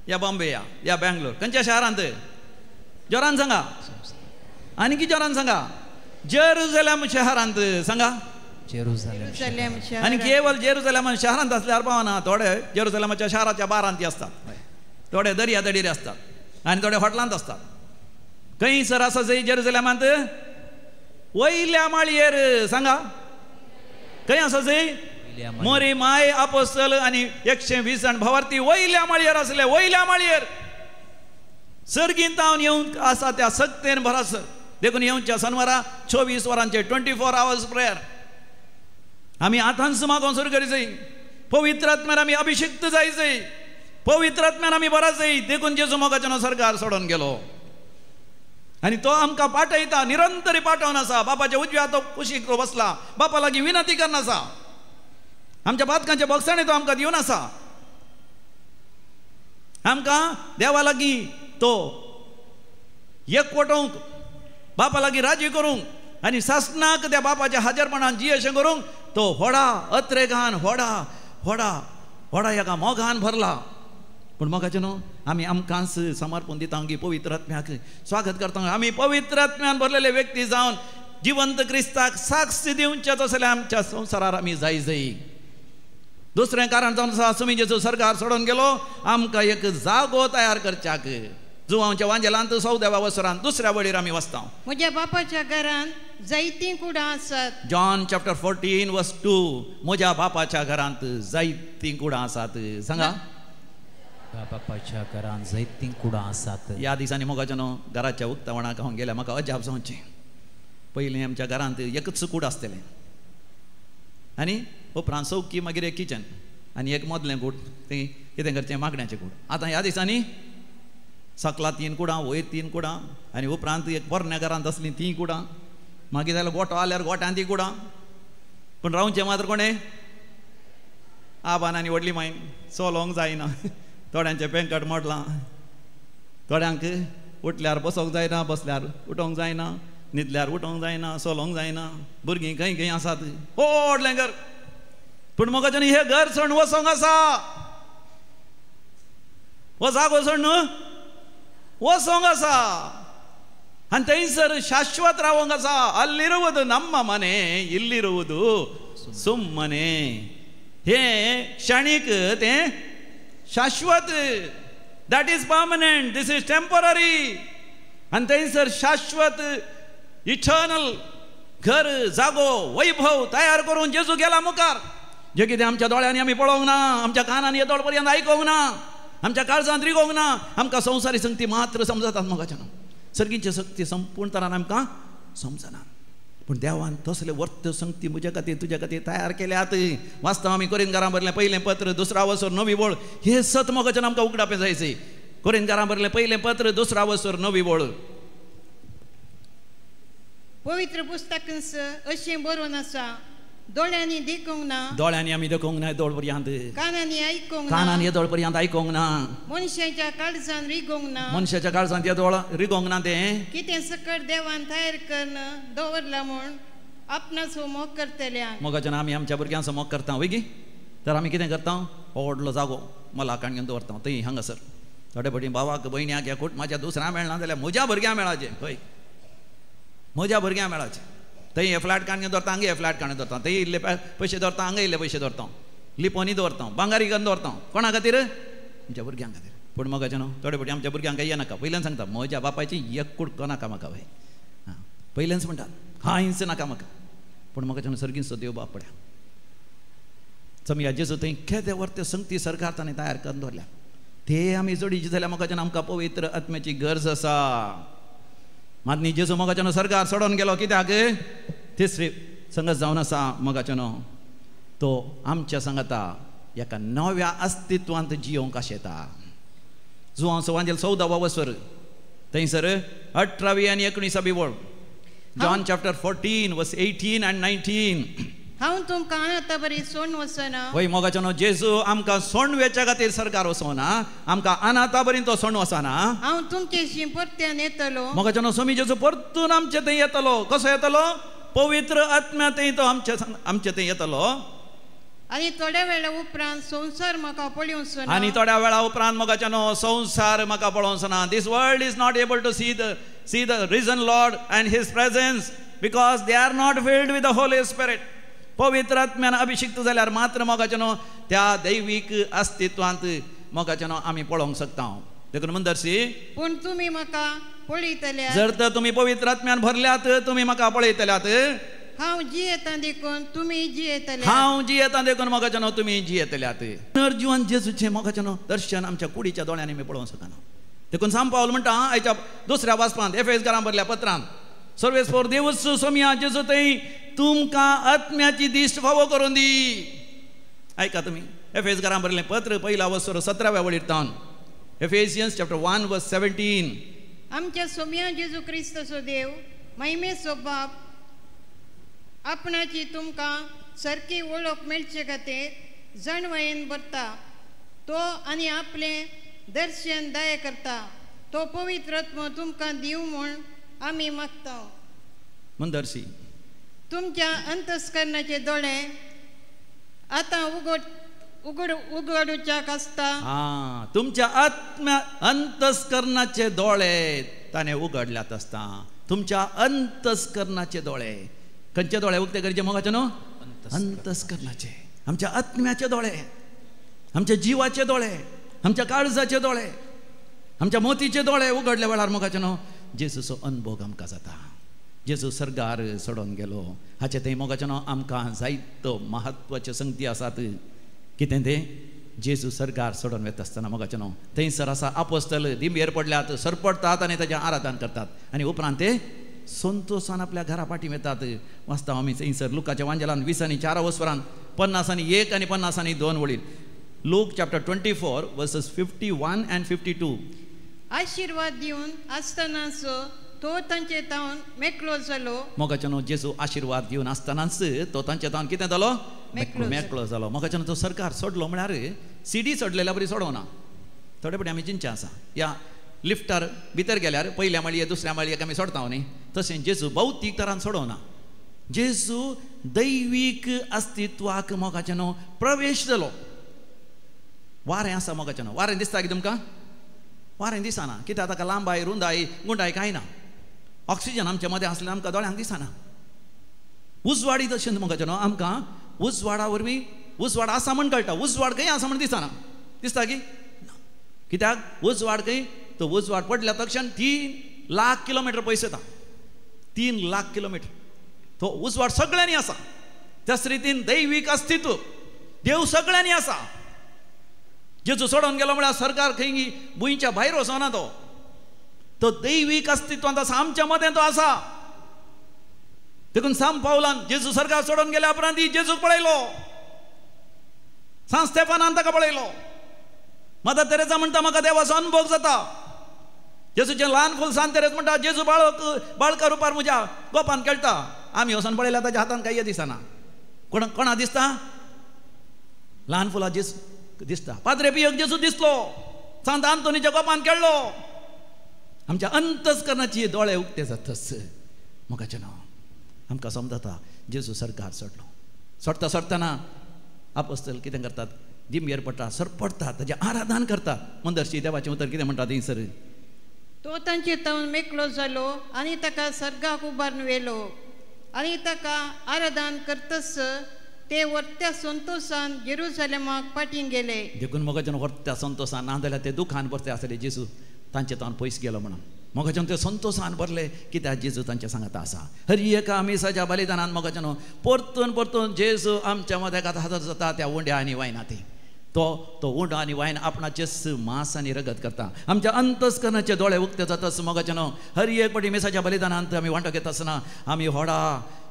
या बॉम्बे या या बँगलोर, खंयच्या शहरांत? जोरान सांगा, आनी की जोरान सांगा, जेरुजलेम शहरांत सांगा. जेरुजलेम आनी केवल जेरुजलेम शहरांत आसल्यार पावना, थोडे जेरुजलेमाच्या शहराच्या बारांत आसतात, थोडे दर्या दडीर आसतात आनी थोडे हॉटलांत आसतात. खंय सर आसा जंय जेरुजलेमांत? वयल्या माळयेर सांगा, खंय आसा जंय? मोरी my आपोस्तल आनी 120 जाण भावार्थी वयल्या माळयेर आसले. वयल्या माळयेर सर्गींत थावन येवंक आसा त्या सक्तेन भरासर. देखून येवच्या सनवारा 24 वरांचे 24 आवर्स प्रेयर आमी आतांच मागोवन सुरू करी जाय. पवित्र आत्म्यान आमी अभिषिक्त जाय जाय, पवित्र आत्म्यान आमी बरा जाय. देखून जेजू मोगाचें सरकार सोडून गेलो आनी तो आमकां पाठयता, निरंतर पाठोवन आसा. बापाच्या उजव्या तो कुशीक तो बसला, बापा लागीं विनंती करून आसा, आमच्या पातकांच्या बक्षाणे तो आमकां दिवन आसा. आमकां देवा लागीं तो एकवटोवंक, बापा लागीं राजी करूंक आनी सासणाक त्या बापाच्या हाजरपणान जी अशें करूंक तो व्हडा अत्रेगान, व्हडा व्हडा व्हडा एका मोगान भरला. पूण मोगाचें न्हू आमी आमकांच समर्पण दिता की पवित्र आत्म्याक स्वागत करता. आमी पवित्र आत्म्यान भरलेले व्यक्ती जावन जिवंत क्रिस्ताक साक्ष दिवचे तसले आमच्या संवसारार आमी जाय जाय. दुसरें कारण जावन आसा सुमी जेजू सरकार सोडून गेलो आमकां एक जागो तयार करच्याक. जुवांच्या वांजेलांत 14व्या वसरान दुसऱ्या वळीर आमी वचता. म्हज्या बापाच्या घरांत जायतीं कुडां आसात. जॉन चॅप्टर 14 वर्स 2 म्हज्या बापाच्या घरांत जायतीं कुडां आसात. सांगा, बापाच्या घरांत जायतीं कुडां आसात. ह्या दिसांनी मोगाच्या न्हू घराच्या उक्तावणाक हांव गेल्या म्हाका अजाप जावचें. पयलीं आमच्या घरांत एकच कूड आसतलें आनी उपरांत चौकी, मागीर एक किचन आनी एक मदलें कूड, तें कितें करचें मागण्याचें कूड. आतां ह्या दिसांनी सकला 3 कुडां, वयर 3 कुडां आनी उपरांत एक पोरण्या घरांत आसलीं 3 कुडां, मागीर जाल्यार गोठो आल्यार गोठ्यान 3 कुडां. पूण रावचें मात्र कोणें आबान आनी व्हडली मायन चलोवंक जायना. थोड्यांचें पेंकट मोडलां, थोड्यांक उठल्यार बसोंक जायना, बसल्यार उठोवंक जायना, न्हिदल्यार उठोवंक जायना, चलोवंक जायना. भुरगीं खंय खंय आसात, व्हडलें घर. पूण मोगाच्यान हें घर सोडून वचोंक आसा, हो जागो सोडून वचोंक आसा आनी थंयसर शाश्वत रावोंक आसा. अल्लिरुवದು नम्म मने इल्लिरुवदु सुम्मने. हें क्षणीक, तें शाश्वत. That is permanent, this is temporary. आनी थंयसर शाश्वत इटर्नल घर, जागो, वैभव तयार करून जेजू गेला मुखार. जे कितें आमच्या दोळ्यांनी आमी पळोवंक ना, आमच्या कानांनी येदोळ पर्यंत आयकोंक ना, आमच्या काळजांत रिगोवंक ना, आमकां संवसारी संगती मात्र समजतात मोगाच्यान. सर्गीचे शक्ती संपूर्ण तरान आमकां समजना. पूण देवान तसले वर्त संगती म्हज्या खातीर तुज्या खातीर तयार केल्यात. वास्तव आमी कोरिंतकारां बरलें पयलें पत्र 2 वसर 9 वळ. हे सत मोगाच्यान आमकां उगडापें जायचें. कोरिंतकारां बरलें पयलें पत्र 2 वसर 9 वळ. पवित्र पुस्तकांत अशें बरोवन आसा, दोळ्यांनी देखूंक ना, दोळ्यांनी आमी देखूंक ना येदोळ पर्यंत, कानांनी आयकूंक ना, कानांनी येदोळ पर्यंत आयकूंक ना, मनशाच्या काळजान रिगोवंक ना, मनशाच्या काळजान येदोळ रिगोवंक ना, तें कितें सकट देवान तयार करून दवरलां म्हूण आपणाचो मोग करतल्या. मोगाच्यान आमी आमच्या भुरग्यांचो मोग करता वय गी, तर आमी कितें करता, व्हडलो जागो मला काण घेवन दवरता थंय हांगासर. थोडे फावटी भावाक भयण्याक ह्या कुटुंबाच्या दुसऱ्या मेळना जाल्यार म्हज्या भुरग्यां मेळाचें, हय म्हज्या भुरग्यां मेळाचें. थंय हे फ्लॅट काडून दवरता, हांगा हे फ्लॅट काडून दवरता, थंय इल्ले पयशे दवरता, हांगा इल्ले पयशे दवरता, लिपोनी दवरता, भांगारी करून दवरता. कोणा खातीर? आमच्या भुरग्यां खातीर. पूण मोगाचें न्हू थोडे फावटी आमच्या भुरग्यांक ये नाका, पयल्यान सांगता म्हज्या बापायची एक कुडको नाका म्हाका, वय आं पयल्यानच म्हणटात कांयच नाका म्हाका. पूण मोगाचें न्हू सर्गींचो देव बाप पळया समया जेजू थंय केदे वर्ते संगती सरकार ताणें तयार करून दवरल्या. ते आमी जोडीचे जाल्यार मोगाच्यान आमकां पवित्र आत्म्याची गरज आसा. मातनी जेजू मोगाच्यान सरकार सोडून गेलो कित्याक? तिसरी संगत जावन आसा मोगाच्यान तो आमच्या सांगता एका नव्या अस्तित्वांत जियोंक आशेता. जुवांव सवांजेल 14 वसर थंयसर 18वी आनी 19वी वळ. जॉन चॅप्टर 14 वर्स 18 आनी 19. हांव तुमकां अनाथा बरी सोडून वचना. वय मोगाच्यान जेजू आमकां सोडून वेच्या खातीर सरकार वचना, आमकां अनाथा बरी तो सोडून वचना. हांव तुमचेशी परत्यान येतलो. मोगाच्यान स्वामी जेजू परतून आमचे थंय येतलो. कसो येतलो? पवित्र आत्म्या थंय तो आमचे थंय येतलो. आनी थोड्या वेळा उपरांत संवसार म्हाका पळोवचो ना. आनी थोड्या वेळा उपरांत मोगाच्यान संवसार म्हाका पळोवचो ना. This world is not able to see the risen Lord and his presence because they are not filled with the Holy Spirit. पवित्र आत्म्यान अभिषिक्त जाल्यार मात्र मोगाच्यान त्या दैवीक अस्तित्वांत मोगाच्यान आमी पळोवंक शकता. देखून मुंदरसी पूण तुमी म्हाका पळयतले, जर तर तुमी पवित्र आत्म्यान भरल्यात तुमी म्हाका पळयतल्यात. हांव जियेता देखून तुमी जियेतले, हांव जियेता देखून मोगाच्यान तुमी जियेतल्यात. पुनर्जीवन जेजूचें मोगाच्यान दर्शन आमच्या कुडीच्या दोळ्यांनी आमी पळोवंक शकना. देखून सांत पावल म्हणटा आयच्या दुसऱ्या वाचपांत एफेस घरां भरल्या पत्रांत, सर्वेस्पोर देवूच सोमया जेजू थंय तुमकां आत्म्याची दिश्ट फावो करून दी. आयका तुमी एफेस घरां भरलें पत्र 1 वसर 17व्या वळीर तावन. एफेसियन्स चॅप्टर 1 वर्स 17. आमच्या सोमया जेजू क्रिस्ताचो देव महिमेचो बाप आपणाची तुमकां सारकी वळख मेळचे खातीर जाणवायेन भरता. तो आनी आपलें दर्शन दया करता. तो पवित्र आत्मो तुमकां दिवं म्हूण आमी मागता. मुंदरसी तुमच्या अंतस्करणाचे दोळे आतां उगड उगडुच्याक आसता. आं, तुमच्या आत्म्या अंतस्करणाचे दोळे ताणें उगडल्यात आसता. तुमच्या अंतस्करणाचे दोळे, खंयचे दोळे उक्ते करचे मोगाचे न्हू? अंतस्करणाचे, आमच्या आत्म्याचे दोळे, आमच्या जिवाचे दोळे, आमच्या काळजाचे दोळे, आमच्या मोतीचे दोळे उगडल्या वेळार मोगाचे न्हू जेजूचो अनभोग आमकां जाता. जेजू सर्गार सोडून गेलो हाचे थंय मोगाचे न्हू आमकां जायतो म्हत्वाच्यो संगती आसात. कितें तें? जेजू सर्गार सोडून वता आसतना मोगाचे न्हू थंयसर आसा आपोस्तल दिंबेर पडल्यात, सरपडटात आनी ताचें आराधन करतात आनी उपरांत ते संतोशान आपल्या घरा फाटीं वतात. वाचता आमी थंयसर लुकाच्या वांजेलान 20 आनी 4 वस्वरान 50 आनी 1 आनी 50 आनी 2 वळीर. Luke chapter 24 verses 51 and 52. आशिर्वाद दिवन आसतनाच तो तांचे तावन मेकळो जालो. मोगाच्यानो जेजू आशिर्वाद दिवन आसतनाच तो तांचे तावन कितें जालो? मेकळो जालो. मोगाच्यानो तो सरकार सोडलो म्हळ्यार सिडी सोडलेल्या बरी सोडोना. थोडे फावटी आमी चिंतचें आसा, ह्या लिफ्टार भितर गेल्यार पयल्या माळये दुसऱ्या माळयेक आमी सोडता न्ही, तशें जेजू भौतीक तरान सोडोना. जेजू दैवीक अस्तित्वाक मोगाच्यानो प्रवेश जालो. वारें आसा मोगाच्यानो, वारें दिसता की तुमकां? वारें दिसना, कित्याक ताका लांबाय रुंदाय गुंडाय कांय ना. ऑक्सिजन आमच्या मदें आसल्यार आमकां दोळ्यांक दिसना. उजवाडी तशें मोगाच्यानो आमकां उजवाडा वरवीं उजवाड आसा म्हण कळटा, उजवाड खंय आसा म्हण दिसना. दिसता की? कित्याक उजवाड खंय तो उजवाड पडल्या तक्षण 3 लाख किलोमिटर पयस येता. 3 लाख किलोमिटर तो उजवाड सगळ्यांनी आसा. त्याच रितीन दैवीक अस्तित्व देव सगळ्यांनी आसा. जेजू सोडून गेलो म्हळ्यार सरकार खंय भुंयच्या भायर वचना, तो तो दैवीक अस्तित्वांत आसा, आमच्या मदें तो आसा. देखून सांत पावलान जेजू सरकार सोडून गेल्या उपरांत जेजूक पळयलो, सांत स्तेफानान ताका पळयलो. मदर तेरेजा म्हणटा म्हाका देवाचो अनुभव जाता. जेजूचें ल्हान फूल सांत तेरेज म्हणटा जेजू बाळक बाळका रुपार म्हज्या गोपान खेळटा. आमी वचून पळयल्यार ताच्या हातान कांय दिसना. कोण कोणा दिसता? ल्हान फुलां जेजू दिसता. पाद्रे पियोक जेजू दिसलो, सांत आंतोनीच्या गोपान खेळ्ळो. आमच्या अंतस्करणाचे दोळे उक्ते जातच मोगाचें नांव आमकां समजता जेजू सरकार सोडलो. सोडटा सोडटना आपोस्तल कितें करतात? दिंबेर पडटा, सरपडटा, ताचें आराधन करतात. मंदर्शी देवाचें उतर कितें म्हणटा थंयसर? तो तांचे तावन मेकळो जालो आनी ताका सर्गाक उबारून व्हेलो आनी ताका आराधन करतच ते व्हडत्या संतोशान जेरुसलेमाक फाटीं गेले. देखून मोगाच्यान व्हडत्या संतोशान, ना जाल्यार ते दुखान भरते आसले जेजू तांचे तावन पयस गेलो म्हणून. मोगाच्यान ते संतोशान भरले कित्याक जेजू तांच्या सांगाता आसा. हर एका मिसाच्या बलिदानान मोगाच्यान परतून परतून जेजू आमच्या मदें हजर जाता त्या उंड्या आनी वायना. ती तो तो उंडो आनी वायन आपणाचेच मांस आनी रगत करता. आमच्या अंतस्करणाचे दोळे उक्ते जातच मोगाच्यानो हर एक पटी मिसाच्या बलिदानांत आमी वांटो घेता आसतना आमी व्हडा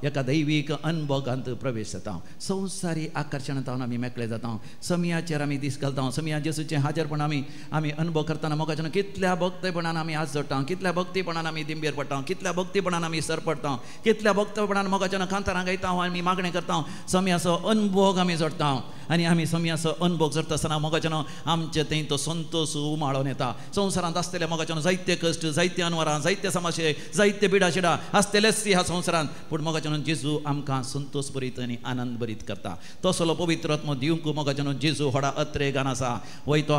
एका दैवीक अनभोगांत प्रवेश जाता. संवसारी आकर्शणांत आमी मेकळे जाता. समयाचेर आमी दीस घालता. समया जेजूचें हाजरपण आमी आमी अनुभव करतना मोगाच्यानो कितल्या भक्तपणान आमी हात जोडटा, कितल्या भक्तीपणान आमी दिंबेर पडटा, कितल्या भक्तीपणान आमी सर पडटा, कितल्या भक्तपणान मोगाच्यानो कांतारां गायता, आमी मागणें करता. समयाचो अनभोग आमी जोडटा आनी आमी समयाचो अनभोग जोडटा आसतना मोगाच्यानो आमचे थंय तो संतोश उमाळोन येता. संवसारांत आसतले मोगाच्यानो जायते कश्ट, जायते अनवरां, जायते समस्ये, जायते बिडाशिडा आसतलेच ह्या संवसारांत, पूण मोगाच्यानो जेजू आमकां संतोश भरीत आनी आनंद भरीत करता. तसलो पवित्र आत्मो दिवंक मोगाच्यानो जेजू व्हडा अत्रेगान आसा. वय तो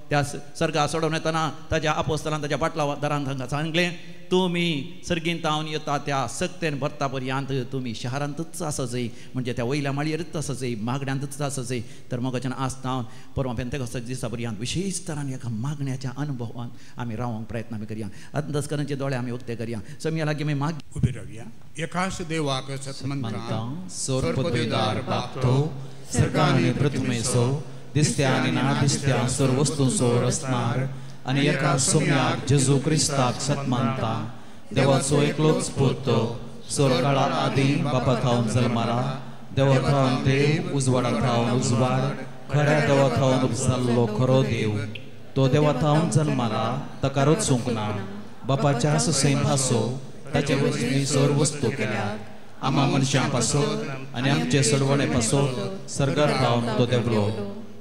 त्या सर्गा सोडून येतना ताज्या आपोस्तलान ताज्या बाटला दारान तांकां सांगलें, तुमी सर्गीन तावन येता त्या सक्तेन भरता पर्यंत तुमी शहरांतच आसजय, म्हणजे त्या वयल्या माळयेरच आसजय, मागण्यांतच आसजय. तर मोगाच्यान आज तावन परवा पेंतेकोस्ताच्या दिसा पर्यंत विशेश तरान एका मागण्याच्या अनुभवान आमी रावंक प्रयत्न आमी करया. अंतस्करणाचे दोळे आमी उक्ते करया. समया लागीं आमी माग उबी रावया. एकाच देवाक सतमंता सर्वपदवीदार बापतो सर्गानी पृथ्वीसो दिसत्या आनी ना दिसत्या सर्व वस्तूंचो रचणार आनी एका सोम्याक जेजू क्रिस्ताक सतमानता देवाचो एकलोच पूत सर्वकाळा आदीं बापा थावन जल्माला, देवा थावन देव, उजवाडा थावन उजवाड, खऱ्या देवा थावन उपजाल्लो खरो देव, तो देवा थावन जल्माला, ताका रचूंक ना, बापाच्या सैम भासो ताचे वरवीं सर्व वस्तू केल्यात, आमा मनशां पासत आनी आमचे सडवणे पासत सर्गार थावन तो देवलो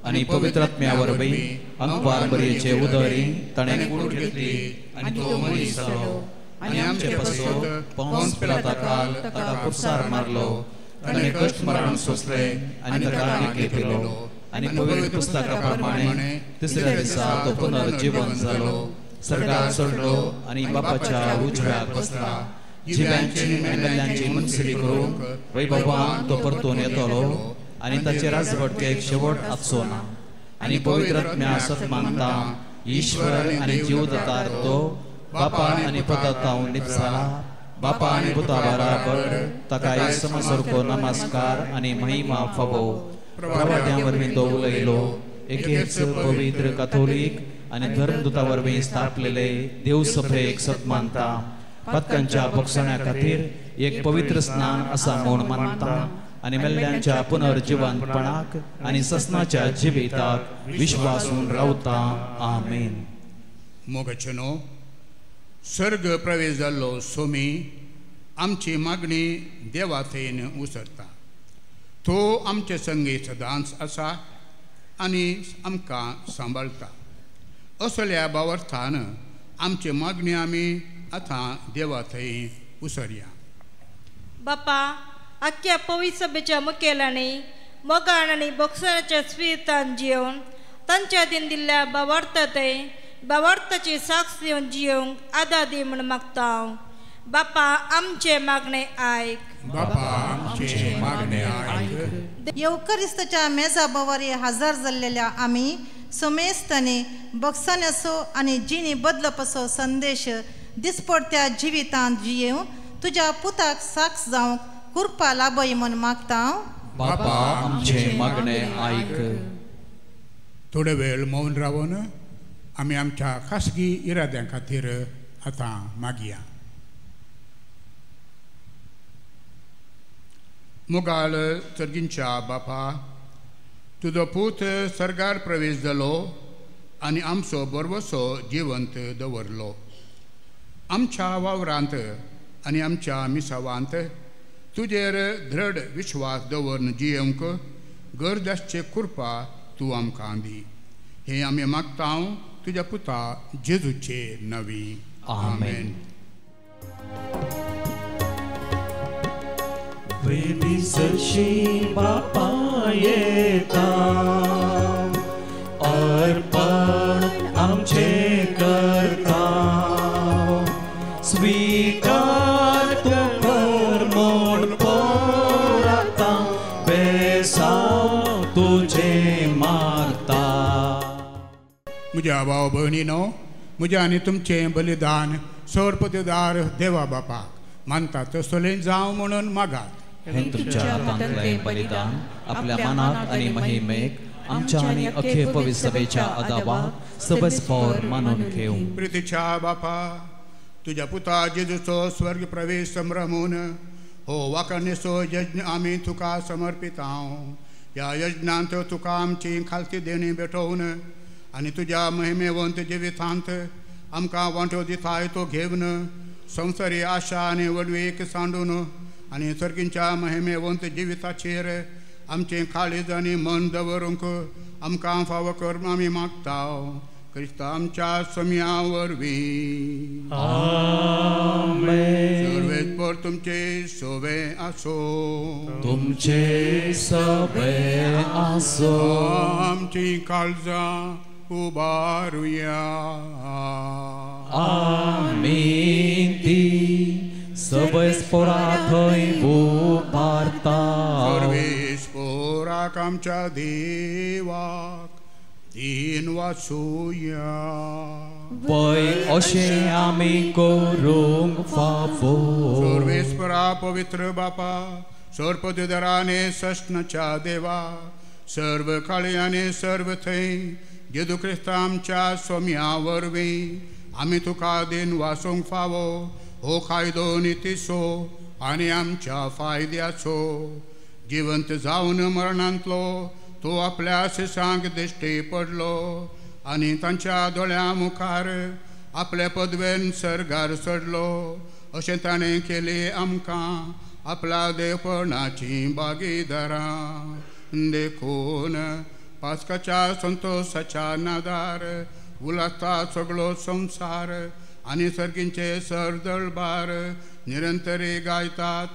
आनी पवित्र आत्म्या वरवीं अंकवार बरयेचे उदरी ताणें कूड घेतली आनी तो मनीस जालो आनी आमचे पासत पोंस पिलाता काल ताका खुर्सार मारलो, ताणें कश्ट मरण सोंसलें आनी ताका निकले पिलो, आनी पवित्र पुस्तका प्रमाणे तिसऱ्या दिसा तो पुनर्जीवन जालो, स्वर्गार चडलो आनी बापाच्या उजव्याक बसला. जिव्यांची आनी मेल्ल्यांची मुनसरी करूंक वैभवान तो परतून येतलो आनी ताचे राजवटकेक शेवट आसचो ना. आनी पवित्र आत्म्या सत मानता, ईश्वर आनी जीवदातार तो बापा आनी पुता निपसाला, बापा आनी पुता बराबर ताका एक समसारको नमस्कार आनी महिमा फावो. प्रवाद्यां वरवीं तो उलयलो, एकेच पवित्र काथोलीक आनी धर्मदूता वरवीं स्थापलेले देवसभेक सत मानता. पातकांच्या बोगसण्या खातीर एक पवित्र स्नान आसा म्हूण मानता आनी मेल्ल्यांच्या पुनर्जिवंतपणाक आनी ससनाच्या जिविताक विश्वासून रावता. आमेन. मोगाचेनो, सर्ग प्रवेश जाल्लो सोमी आमची मागणी देवा थंय उसरता. तो आमचे संगी सदांच आसा आनी आमकां सांबाळटा. असल्या बावर्थान आमची मागणी आमी आतां देवा थंय उसरया. बापा, आख्या पवित्र सभेच्या मुखेलांनी मोगान आनी बोगसणाच्या स्पिरितान जियोवन तांच्या दिन दिल्ल्या बावार्थातय बावार्थाची साक्ष दिवन जियोवंक आदार दी म्हूण मागता हांव. बापा, आमचे मागणे आयक. बापा, आमचे मागणे आयक. येवकरिस्ताच्या मेजा बवारी हजर जाल्लेल्या आमी समेस्तांनी बक्षाण्याचो आनी जिणी बदलपाचो संदेश दिसपडत्या जिवितांत जियेवन तुज्या पुताक साक्ष जावंक कृपा लाभय म्हूण मागता. बापा, आमचे मागणे आयक. थोडो वेळ मौन रावन आमी आमच्या खासगी इराद्यां खातीर आतां मागया. मोगाळ सर्गींच्या बापा, तुजो पूत सर्गार प्रवेश जालो आनी आमचो बरवसो जिवंत दवरलो. आमच्या वावरांत आनी आमच्या मिसावांत तुजेर दृढ विश्वास दवरून जियेवंक गरज आसचे कृपा तूं आमकां दी. हें आमी मागता तुज्या पुता जेजूचे नवी. आमेन. वेदीसशी बापा येता, अर्पण आमचे करता, स्वीकार तूं कर म्हूण पराता, बेसांव तुजें मागता. म्हज्या भाव भयणीनो, म्हज्या आनी तुमचें बलिदान सर्पदेदार देवा बापाक मानता तसलें जावं म्हणून मागात. हें तुमच्या हातांतलें बलिदान आपल्या मनाक आनी महिमेक आमच्या आनी अख्खे पवित्र सभेच्या आदाबाक सबस पावर मानून घेवं. प्रितीच्या बापा, तुज्या पुता जेजूचो स्वर्ग प्रवेश संभ्रमून हो वाखाणेचो यज्ञ आमी तुका समर्पितांव. ह्या यज्ञांत तुका आमची खालती देणी भेटोवन आनी तुज्या महिमेवंत जिवितांत आमकां वांटो दिताय तो घेवन संवसारी आशा आनी व्हडवीक सांडून आनी सर्गींच्या महिमेवंत जिविताचेर आमचें काळीज आनी मन दवरूंक आमकां फावो कर आमी मागता. क्रिस्ता आमच्या सोम्या वरवीं. आमेन. सर्वेस्पर तुमचे सोवे आसो. तुमचे सवे आसो. आमची काळजां उबारुया. आमी ती सर्वेस्परा थंय उबारता. सर्वेस्पराक आमच्या देवाक दीन वाचुया. पय अशें आमी करूंक फावो. सर्वेस्परा पवित्र बापा, सर्पदराने सस्नच्या देवा, सर्व काळी आनी सर्व थंय जेजू क्रिस्ता आमच्या सोम्या वरवीं आमी तुका दीन वासूंक फावो. हो कायदो नितीचो आनी आमच्या फायद्याचो. जिवंत जावन मरणांतलो तो आपल्या शिसांक दिश्टी पडलो आनी तांच्या दोळ्यां मुखार आपले पदवेन सर्गार चडलो. अशें ताणें केलें आमकां आपल्या देवपणाची भागीदारां. देखून पास्काच्या संतोसाच्या नादार उलासता सगळो संवसार आनी सर्गींचे सरदळबार निरंतरी गायतात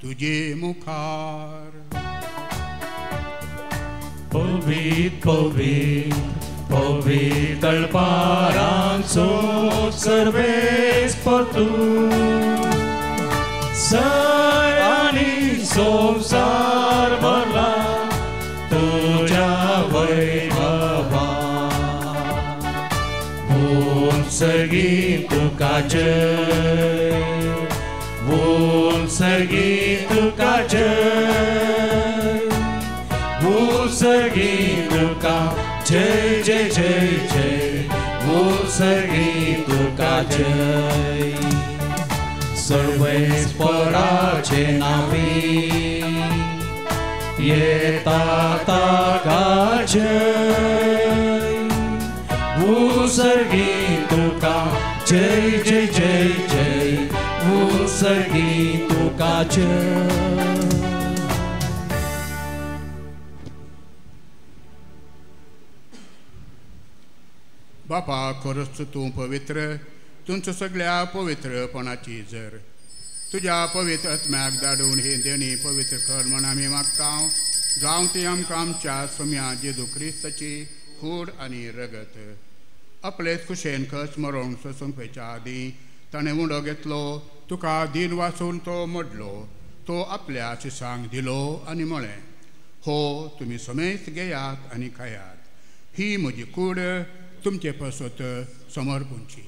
तुजे मुखार. पवित्र पवित्र पवित्र पारांचो सर्वेस्पर तूं सय आनी संवसार भरला तुज्या वैभवान. बोल सर्गी तुका जय, बोल सर्गी तुका जय, बोल सर्गी तुका जय जय जय जय, बोल सर्गी तुका जय. सर्वेस्पराचे नावी येता ताका जय, बोल सर्गी तुका जय जय जय जय, बोल सर्गी तुका जय. बापा खरंच तूं पवित्र, तुमचो सगळ्या पवित्रपणाची जर तुज्या पवित्र आत्म्याक धाडून ही देणी पवित्र कर म्हण आमी मागता. जावं ती आमकां आमच्या सोम्या जेजू क्रिस्ताची कूड आनी रगत. आपलेच खुशेन खस मरोण सोसूंक वयच्या आदीं ताणें उंडो घेतलो, तुका दिन वाचून तो मोडलो, तो आपल्या शिसांक दिलो आनी म्हळें, हो तुमी समेत घेयात आनी खायात, ही म्हजी कूड तुमचे पासत समर्पूंची.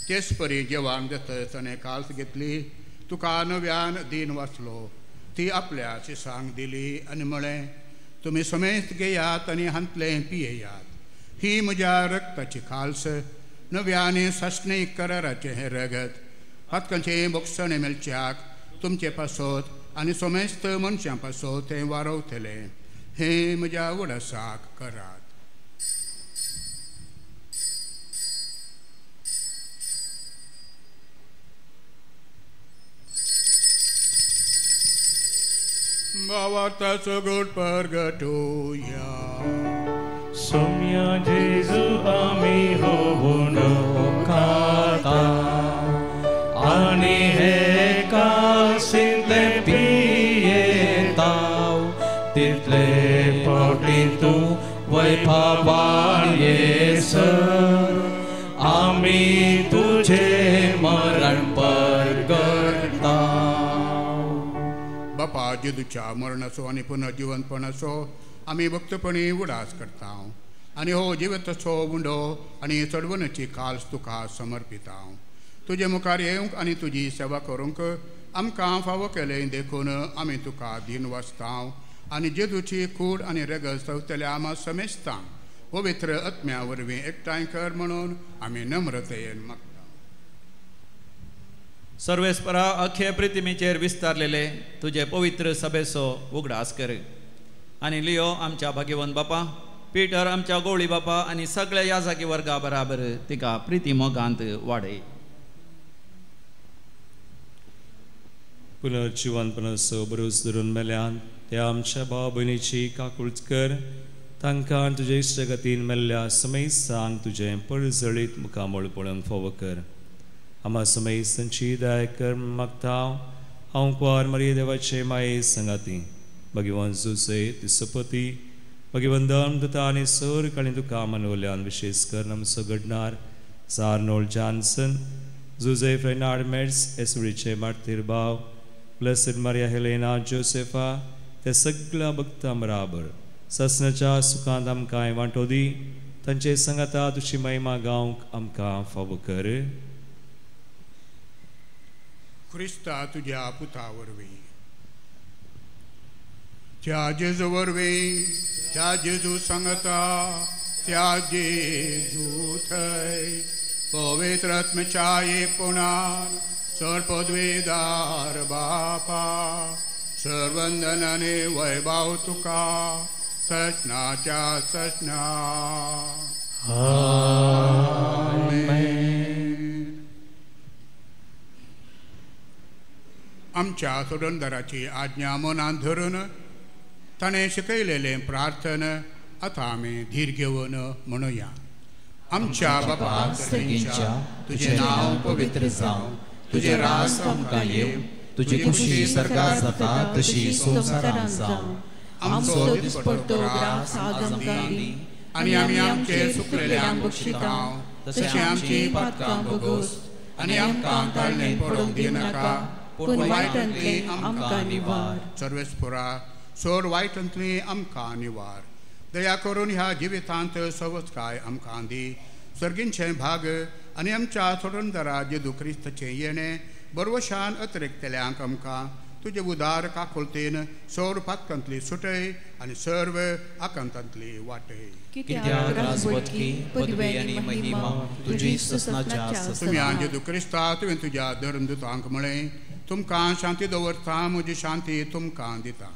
तेच परी जेवण जाता ताणें काल्स घेतली, तुका नव्यान दिन वाचलो, ती आपल्या शिसांक दिली आनी म्हळें, तुमी समेत घेयात आनी हांतलें पियेयात, ही म्हज्या रक्ताची काल्स, नव्या आनी सासणीक कराराचें हें रगत, हातकांचें भोगसणें मेळच्याक तुमचे पासत आनी समेस्त मनशां पासत तें वारवतलें, हें म्हज्या उडासाक करात. भावार्थाचो गोड परगटुया. सोम्या जेजू आमी होवून खाता आनी हे कासिंतले पियेताव, तितले फावटी तूं वैभवान येसर आमी तुजें मरण परगटता. बापा जेजूच्या मरणाचो आनी पुनर्जिवनपणाचो आमी भक्तपणी उडास करता आनी हो जिवताचो उंडो आनी चडवणची काल्स तुका समर्पिता. तुजे मुखार येवंक आनी तुजी सेवा करूंक आमकां फावो केलें देखून आमी तुका दिन वाचता आनी जेजूची कूड आनी रगत चवतल्या आमा समेस्तां पवित्र आत्म्या वरवीं एकठांय कर म्हणून आमी नम्रतेन मागता. सर्वेस्परा अख्खे पृथ्वीचेर विस्तारलेले तुजे पवित्र सभेचो उगडास कर आनी लियो आमच्या भाग्यवंत बापा पीटर आमच्या गोवळी बापा आनी सगळ्या याजाकी वर्गा बराबर तिका प्रिती मोगांत वाडय. पुनर्जिवनपणाचो बरोस धरून मेल्यान त्या आमच्या भाव भयणीची काकूळच कर, तांकां तुजे इश्टगतीन मेल्ल्या समेस्तांक तुजें परजळीत मुखामळ पळोवंक फावो कर. आमा समेस्तांची दया कर मागता. हांव कुवार मरिये देवाचे माये संगाती भगवान जुसे तिसपती भगवान धर्म दुता आनी सर काणी तुका मनवल्यान विशेष कर आमचो घडणार सार्नोल्ड जॉन्सन, जुजे फ्रेनार्ड मेट्स, एसुडीचे मार्तीर भाव, ब्लेसड मारिया हेलेना जोसेफा, ते सगळ्या भक्तां बराबर ससनाच्या सुखांत आमकां वांटो दी, तांचे संगाता तुजी महिमा गावंक आमकां फावो कर. क्रिस्ता तुज्या पुता वरवीं, त्या जेजू वरवीं, त्या जेजू सांगता, त्या जेजू थंय पवित्र आत्म्याच्या एकपणान सर पदवीदार बापा सर्वंदनाने वैभव तुका ससनाच्या ससना. आमेन. आमच्या सोडणदाराची आज्ञा मनान धरून ताणें शिकयलेलें प्रार्थना आतां आमी धीर घेवन म्हणुया. आमच्या बापा सर्गींच्या, तुजें नांव पवित्र जावं, तुजें राज आमकां येवं, तुजी खुशी सर्गार जाता तशी संवसारांत जावं. आमचो दिसपडतो ग्रास आज आमकां दी आनी आमी आमचे चुकलेल्यांक बक्षिता तशें आमची पातकां भोगोस आनी आमकां ताळणेंत पडोवंक दिनाका, पूण वायटांतली आमकां निवार. सर्वेस्पुरा, सोड वायटांतली आमकां निवार. दया करून ह्या जिवितांत सवचकाय आमकां दी. सर्गींचें भाग आनी आमच्या सोडणदारा जेजू क्रिस्ताचें येणें बरवशान अतिरिक्तल्यांक आमकां तुजे उदार काकुळतेन सौर पातकांतली सुटय आनी सर्व आकांतांतली वाटय. कित्याक राजवटकी, पदवी आनी महिमा तुजी ससनाच्या ससना. तुमी जेजू क्रिस्ता, तुवें तुज्या धर्मदूतांक म्हळें, तुमकां शांती दवरता, म्हजी शांती तुमकां दिता.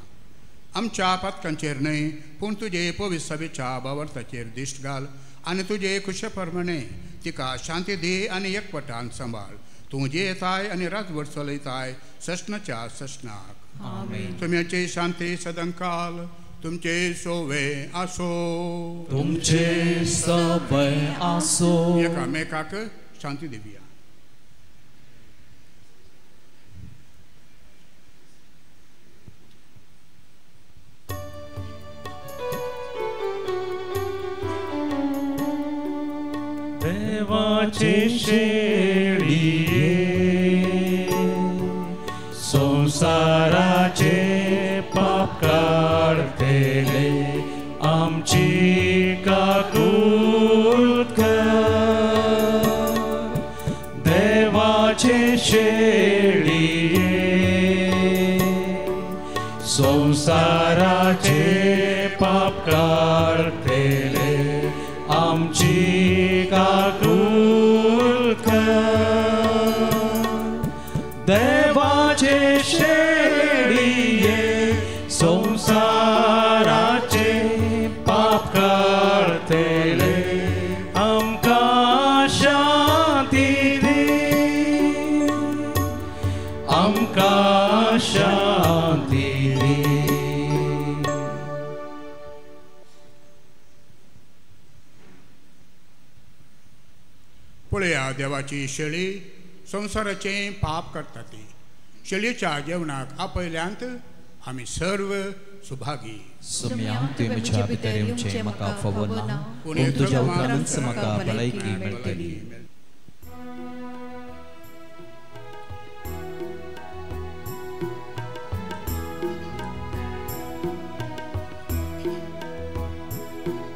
आमच्या पातकांचेर न्हय, पूण तुजे पवित्र सभेच्या बावर्ताचेर दिश्ट घाल आनी तुजे खुशे प्रमाणे तिका शांती दी आनी एकवटान सांबाळ. तूं जियेताय आनी राजवट चलयताय ससनाच्या ससनाक. तुमची शांती सदांकाल तुमचे सोवे आसो. तुमचे सवे आसो. एकामेकाक शांती दिवया. देवाचे शेळये, संवसाराचे पाप काडटले, आमची काकूळ कर. देवाचे शेळये, संवसाराचे पाप काडटले, आमची काकूळ कर. देवाचे शेळये, संवसाराचे पाप काडटले, आमकां शांती दी, आमकां शांती दी. पळया देवाची शेळी संवसाराचें पाप करता ती. शेळीच्या जेवणाक आपयल्यांत आमी सर्व सुभागी. सोम्या, तुवें म्हज्या भितर येवचें म्हाका फावो ना, पूण तुज्या उतरानच म्हाका भलायकी मेळटली.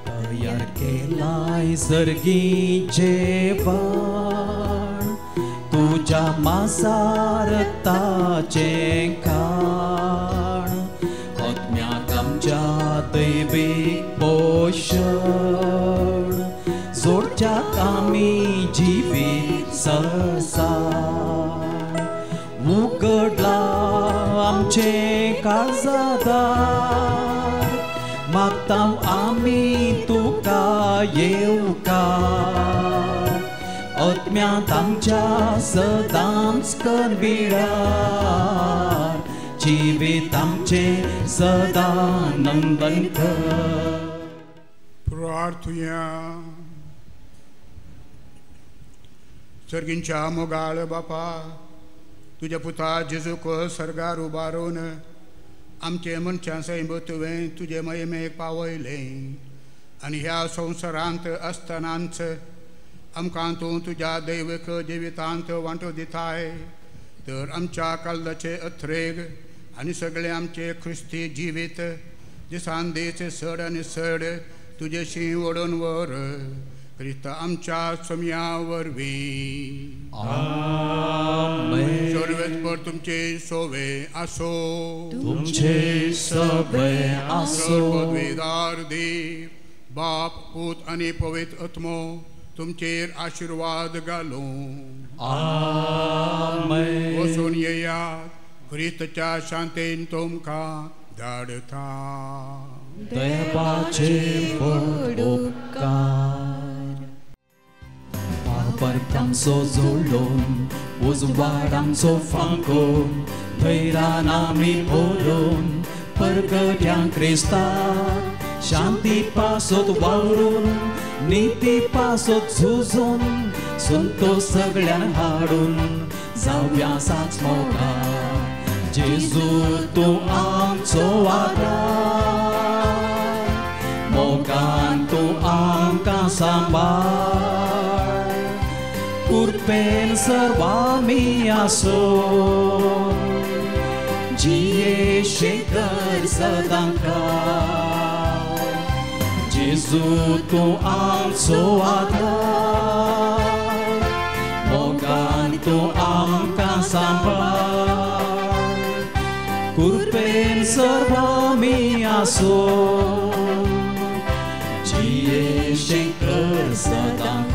तयार केलाय सर्गी जेवण, तुज्या मासारताचें खाण, आत्म्याक आमच्या दैवीक पोशण, जोडच्याक आमी जिवीत सरसाण. उगडला आमचें काळजादार, मागता आमी तुका येवकार. आत्म्यांत आमच्या सदांच कनविळार, जिवीत आमचें सदां नंदन कर. प्रार्थुया. सर्गींच्या मोगाळ बापा, तुज्या पुता जेजूक सर्गार उबारून आमचे मनशां सैम तुवें तुजे महिमेक पावयलें आनी ह्या संवसारांत आसतनाच आमकां तूं तुज्या दैवीक जिवितांत वांटो दिताय. तर आमच्या कालदाचे अथ्रेग आनी सगळे आमचे ख्रिस्ती जिवीत दिसान दीस चड आनी चड तुजेशी ओडून व्हर. क्रिस्त आमच्या सोम्या वरवीं. आमेन. सर्वेस्पर तुमचे सोवे आसो. तुमचे सवे आसो. पदवीदार देव बाप, पूत आनी पवित्र आत्मो तुमचेर आशिर्वाद घालूं. आमेन. वचून येयात, क्रिस्ताच्या शांतेन तुमकां धाडता. देवाचे व्हड उपकार. पापरत आमचो जोडून, उजवाड आमचो फांकून, धैरान आमी भरून, परगट्या क्रिस्ताक शांती पासत वावरून, निती पासत झुजून संतोष सगळ्यान हाडून जावया साच मोगा जेजू तूं आमचो आदार मोगान तूं आमकां सांबाळ कुरपेन सर्वामी आसो जिये शेखर सदांकाळ जेजू तूं आमचो आदार मोगान तूं आमकां सांबाळ कुरपेन सर्वामी आसो जिये शेखर सदांकाळ.